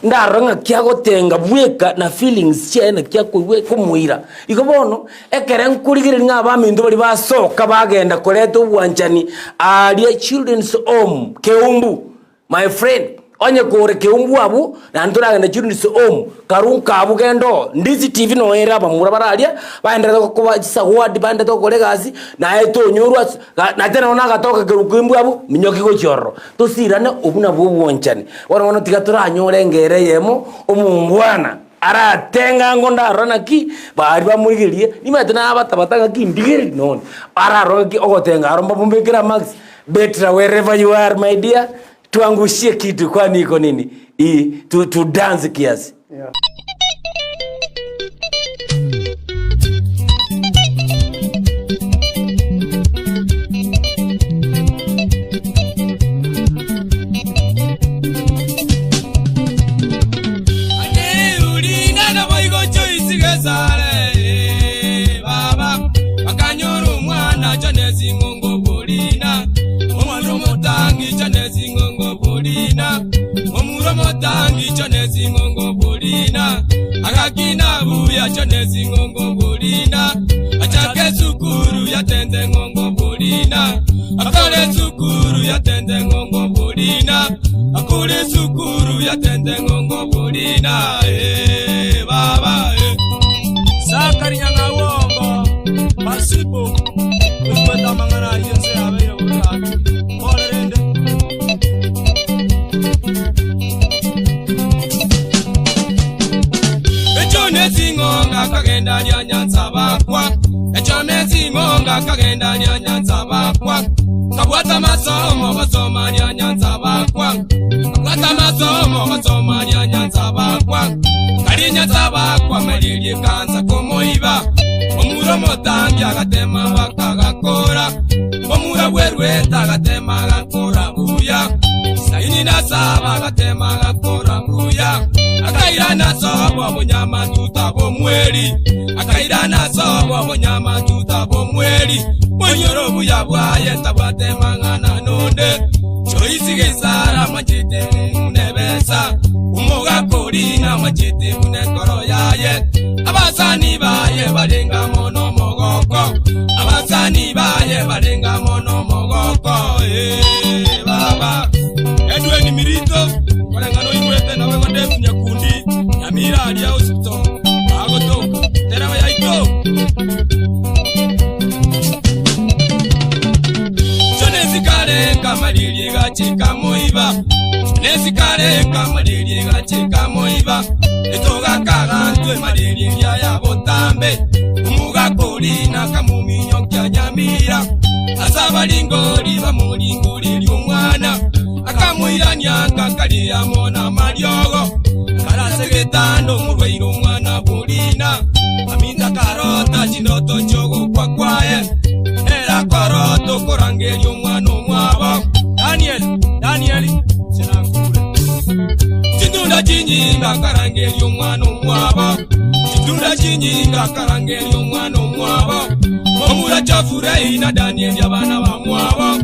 Ndarora ng'aki agotenga bweka na feelings chiaye naki akoigwa ekomoira. Igo bono, ekere nkorigereria ng'a abaminto baria basoka bagenda koreta obwanchani aaria children's home Keumbu. My friend, onye kore keumbu abwo, naende toragende children's home, karunka abwo genda oo, Ndizi TV noyo ere abamura bare aria, baenderete koba chisawadi, baenderete gokora egasi, naye tonyorwa ase ga na tena bono agatoka korwa keumbu abwo, minyoki gochia ororo. Tosirane obwo nabwo obwanchani. Bono bono tiga toranyore engero eyemo, omongwana aratenge ango ndarora naki, baria bamorigererie, nimanyete nabatabata ng'aki ndigererie nonye, ararore ng'aki ogotenga aro mbamobekere amarks. Betra wherever you are my dear, tuangushie kitu kwani iko nini? I, tu, tu dance kiasi. Yeah. Omwana omotangi chane ching'ongo borina, Omura omotangi chane ching'ongo borina, Agakina buya chane ching'ongo borina, Achake sukuru yatende ng'ongo borina, Akore sukuru yatende ng'ongo borina, Akore sukuru yatende ng'ongo borina, Eh, baba eh. Sakari Nyang'awongo, Masibo, oigwete amang'ana ayio ense yabeire bobe gaki. Kore rende. Echo nesing'onga akagenda aria nyansa bakwa. Echo nesing'onga akagenda aria nyansa bakwa. Kabwata amasomo gosoma aria nyansa bakwa. Kabwata amasomo gosoma aria nyansa bakwa. Karia nyansa bakwa maririe ekansa komoiba. Omura omotangi agatema mpaka agakora. Omura bw'erueta agatema agakora buya. Saini na saba agatema agakora buya. Akairana sobo obonyamatuta bw'omweri. Akairana sobo obonyamatuta bw'omweri. Monyore obuya bwaye tabwate mang'ana nonde. Choisi gesara amachete buna ebesa. Omogaka oria namachete buna enkoro yaye. Abasani baye barenge amo nomogoko. Abasani baye barenge amo nomogoko. Ee, baba. Edwin Mirito, koreng'ana oigwete nawe Godesi Nyakundi, Nyamira aria hospital, bagotoka. Tereba yaito. Chonesi kare nkamaririe gache kamoiba. Chonesi kare nkamaririe gache kamoiba. Etoga kagantwe maririe ria ya botambe. Omogakori nakamominyo kia Nyamira. Ase abaringori bamoringoririe omwana. Akamoirania nkakari amo namariogo. Karase getanda omorwaire omwana borina. Aminta karota chindoto chiogokwa kwaye. Era korota okorangeria omwana omwabo. Daniel, Daniel, sinakure. Chitunda chinyinga akarangeria omwana omwabo. Dunda chinyinga akarangeria omwana omwabo, Momura Chafurei na Danieli abana bamwabo,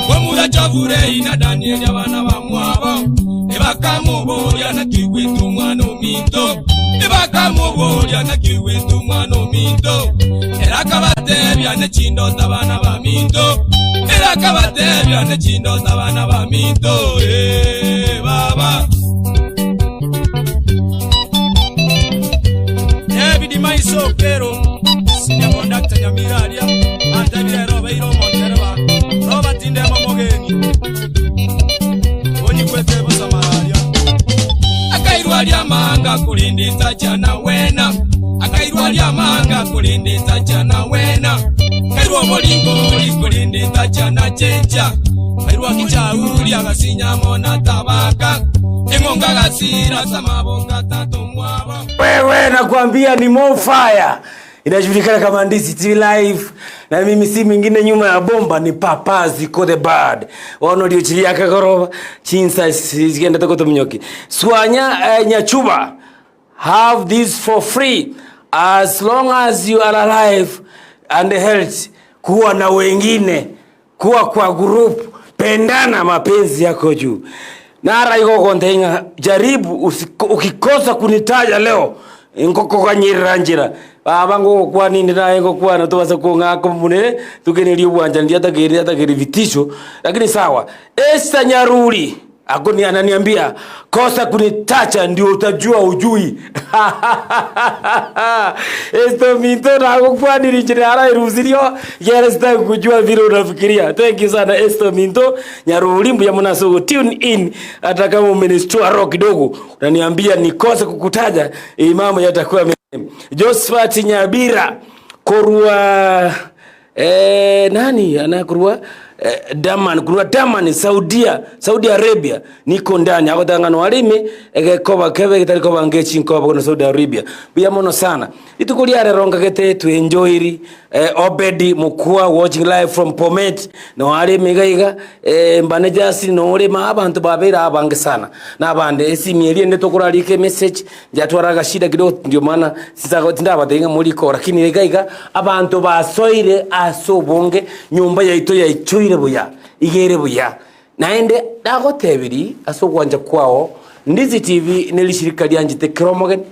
Momura Chafurei na Danieli abana bamwabo, Ebakamoboria naki oigwete omwana ominto, Ebakamoboria naki oigwete omwana ominto, Ere akabatebia ne chindoto abana baminto, Ere akabatebia ne chindoto abana baminto, Ee, baba. David Maiso Okero, Senior Conductor Nyamira aria, antebire ere obeire omontereba, Robert Ndemo Mogeni, onyigwete bosa mararia. Akairwa aria amanga korende tacha na wena, Akairwa aria amanga korende tacha na wena, Kairwa omoringori korende tacha na chencha, Kairwa kichauri agasinya amo na tabaka, Eng'ongo agasira ase amaboko a tata omwabo. Wewe nakwambia ni more fire. Inajulikana kama Ndizi TV Live na mimi si mwingine nyuma ya bomba ni Papa Ziko the Bird. Ono riochi riake goroba chinsa chigendete gotominyoki. Swanya eh, Nyachuba have this for free as long as you are alive and healthy. Kuwa na wengine kuwa kwa group, pendana, mapenzi yako juu. Nara igo ogontebia ng'a jaribu usiko, ukikosa kunitaja leo nkokoganyerera nchera baba ngogokwana inde naye ngokwana tobase kong'aka omonene tukenerie obwanchani riatakeri riatakeri vitisho lakini sawa. Esther Nyaruri Akoni ananiambia kosa kunitacha ndio utajua ujui. Esto minto nagokwaniri nchire arairusirio gere sitaki kujua vile unafikiria. Thank you sana Esto Minto Nyaruri mbuya muna so tune in hata kama umenistua roho kidogo unaniambia nikose kukutaja imamu yatakuwa Josephat Nyabira korwa eh, nani anakorwa eh, Daman korwa Daman Saudia Saudi Arabia niko ndani agotanga no arime egekoba kebe getari koba ngechi nkoba kono Saudi Arabia buya mono sana rituko riarero ngagete twenjoiri eh, Obedi Mukua watching live from Bomet no arime iga iga eh, managers no orema abanto babeire abange sana na abande esimi eria ende tokorarika emessage Njatwara agashida kidogo ndio maana sinsa tindabatebia ng'a morikora lakini iga iga abanto basoire ase obonge nyomba yaito yaichoire buya iga ere buya. Naende nagotebirie ase ogwancha kwao Ndizi TV ne rishirika rianchete kera omogeni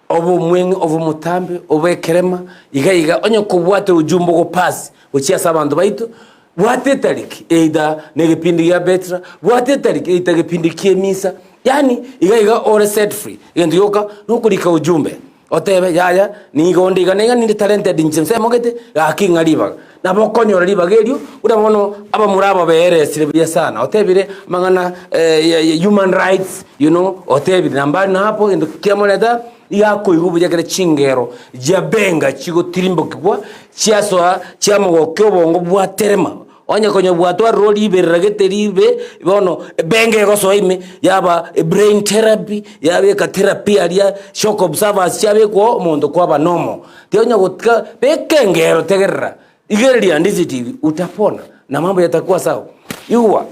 obe omweng'e obe omotambe obe ekerema iga iga onye kobwate ujumbe ogopass gochia ase abanto baito bwata etariki either na egepindi gia betra bwata etariki either egepindi kia emisa Yaani iga iga ore set free, egento gioka nokorika ujumbe, otebe yaya nigo onde iga na iga ninde talented inche nsemo gete, gaki ng'a ribaga. Nabo okonyora ribaga erio, buna bono abamura aba beeresire buya sana, otebire amang'ana ya human rights you know, otebire na mbali na hapo egento kiamoreta, iga akoigwa buya ekero chingero chia benga chigotirimbokigwa, chiasoa chiamogokia obongo bwaterema. Onye konya bwatwarire riberera gete ribe, bono ebenga egosoa ime, yaba ebrain therapy, yabeka therapy aria, shock observers chiabekwa oo, omonto kwaba normal. Tionya gotiga, beka engero tegerera, rigereria Ndizi TV, utapona na mambo yatakuwa sawa. Igwa.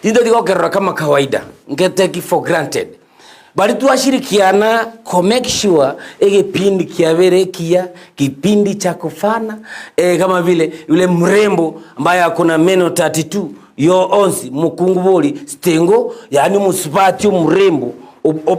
Tintoti gokerora kama kawaida, nke take for granted. Baria twashirikiana ko make sure egepindi kiabere ekiya, kipindi cha kufana eh, kama vile yule mrembo ambaye akona meno 32 yo onsi mokungu bori stengo yaani omosubati omorembo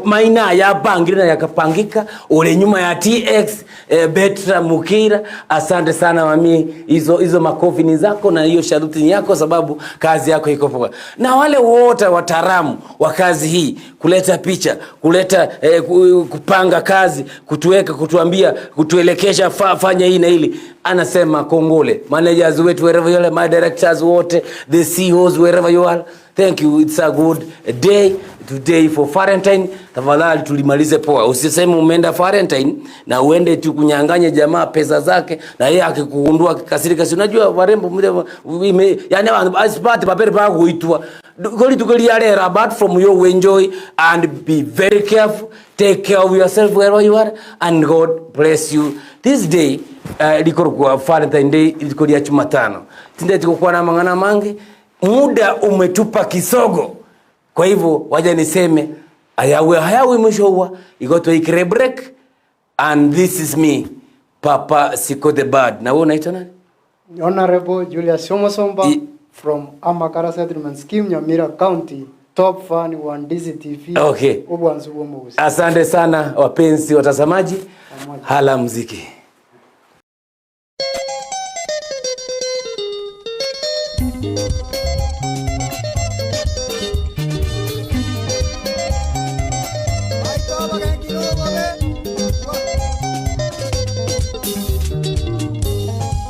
Maina aya apangire na yakapangika, ore nyuma ya TX eh, Betra Mukira, asante sana mami, hizo hizo makofi ni zako na hiyo sharuti ni yako, sababu kazi yako iko poa. Na wale wote wataalamu wa kazi hii, kuleta picha, kuleta eh, kupanga kazi, kutuweka, kutuambia, kutuelekesha fa, fanya hii na hili, anasema kongole managers wetu wherever you are, my directors wote, the CEOs wherever you are Thank you, it's a good day today for Valentine. Tafadhali tulimalize poa. Usiseme umeenda Valentine na uende tu kunyang'anya jamaa pesa zake na yeye akikugundua akikasirika. Si unajua warembo mle yani asipate papere pa kuitwa. Goli tukoli yale apart from your enjoy and be very careful. Take care of yourself wherever you are and God bless you. This day uh, likorokwa Valentine Day liko lia Jumatano. Tindeti gokwana amang'ana amange Muda umetupa kisogo, kwa hivyo waja niseme ayawe hayawi mwisho huwa igo twaikire break. And this is me, Papa Siko the Bad. Na wewe unaitwa nani? Honorable Julius Omosomba from Amakara Settlement Scheme, Nyamira County, top fan wa Ndizi TV. Okay. Obwansu bwa omogusi. Asante sana wapenzi watazamaji. Pamoja. Hala muziki.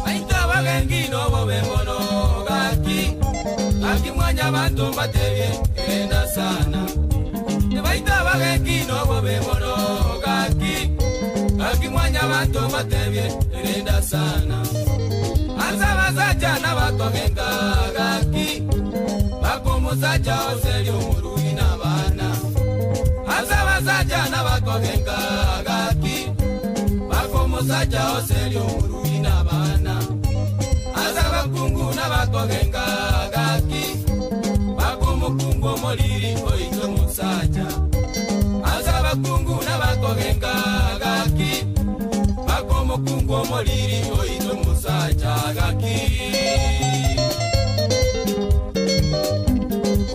Baito abagengi nobobe mono gaki gaki mwanyabanto mbatebie genda sana baito abagengi nobobe mono gaki gaki mwanyabanto mbatebie genda sana ansa abasacha nabakogenga gaki bakomusacha oseri omurugi n'abaana ansa abasacha nabakogenga gaki bakomusacha oseri omurugi n'abaana aza abakungu n'abakogenga gaki bakomukungu omoliri oitwe musacha aza abakungu n'abakogenga gaki bakomukungu omoliri oitwe musacha gaki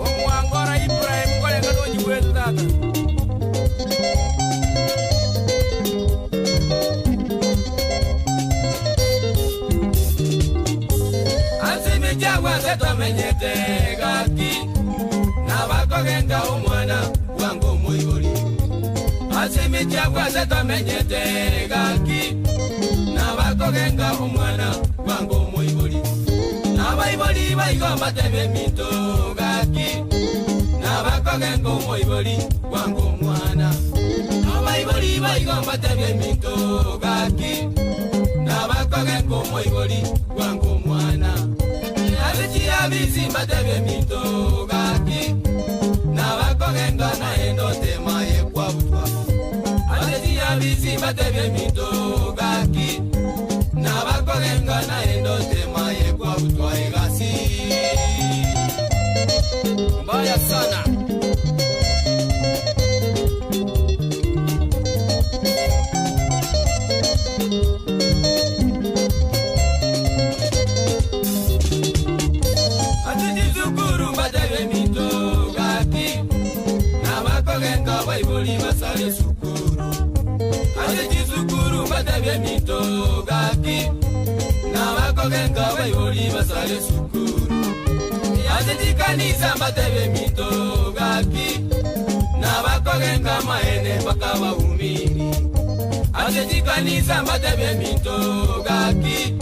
omwangora Ibrahim kolenga nonyigwete tata. Ansimijagwa twamenyete gaki nabakogenga omwana wange omoibori ansimijagwa twamenyete gaki nabakogenga omwana wange omoibori nabaibori baigo batebe minto gaki nabakogenga omoibori wange omwana nabaibori baigo batebe minto gaki nabakogenga omoibori wange omwana abichiabisi mbatebe minto gaki nabakogenga naendo tema yekwabutwa abichiabisi mbatebe minto gaki nabakogenga naendo tema yekwabutwa egasi mbaya sana. Atijizukuru batebe minto gaki nabakogenga baibuli basale sukuru atijizukuru batebe minto gaki nabakogenga baibuli basale sukuru atijikanisa batebe minto gaki nabakogenga maene bakabaumini atijikanisa batebe minto gaki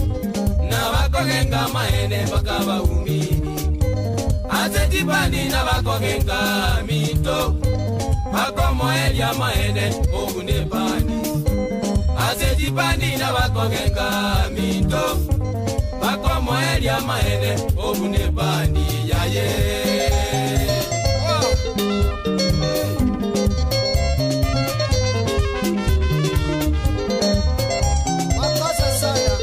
nabakogenga maene bakabaumini asetibani nabakogenga minto bakomoelia maene ogunebani asetibani nabakogenga minto bakomoelia maene ogunebani yaye. Makosa sana.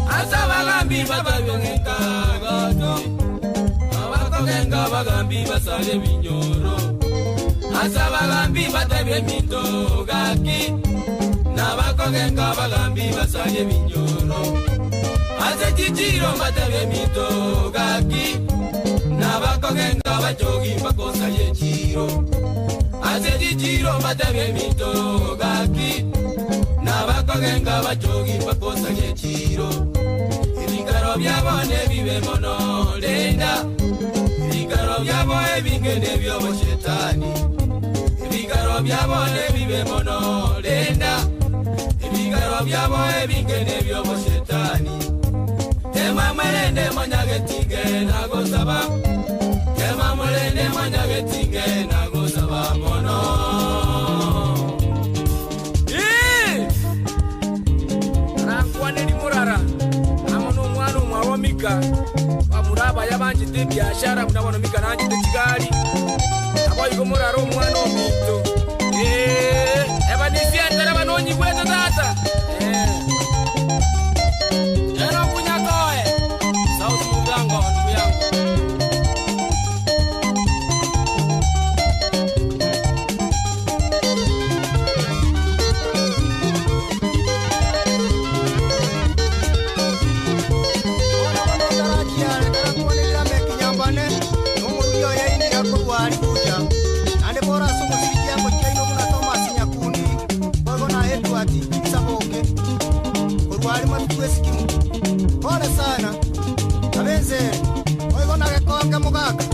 Asa bagambi babagenga gato abakogenga bagambi basale binyoro asa bagambi batebye minto gaki nabakogenga bagambi basale binyoro ase chichiro batebye minto gaki nabakogenga bachogi bakosaye chiro ase chichiro batebye minto gaki nabakogenga bachogi bakosaye chiro ebikaro byabo nebibe mono lenda ebikaro byabo ebinge nebyoboshetani ebikaro byabo nebibe mono lenda ebikaro byabo ebinge nebyoboshetani tema mwerende mwanyagetinge nagosaba tema mwerende mwanyagetinge nagosaba mono. Rankwaneri murara amo n'omwana omwawa Mika bamura yabanjite ebiashara buna bono Mika nanjite chigari aboigo murara omwana ominto ebanisientera banonyigwete tata. Ero kunyakoe South Mugango ndugu yangu. Asante sana. Abenze. Oigo na gekonge mogaka.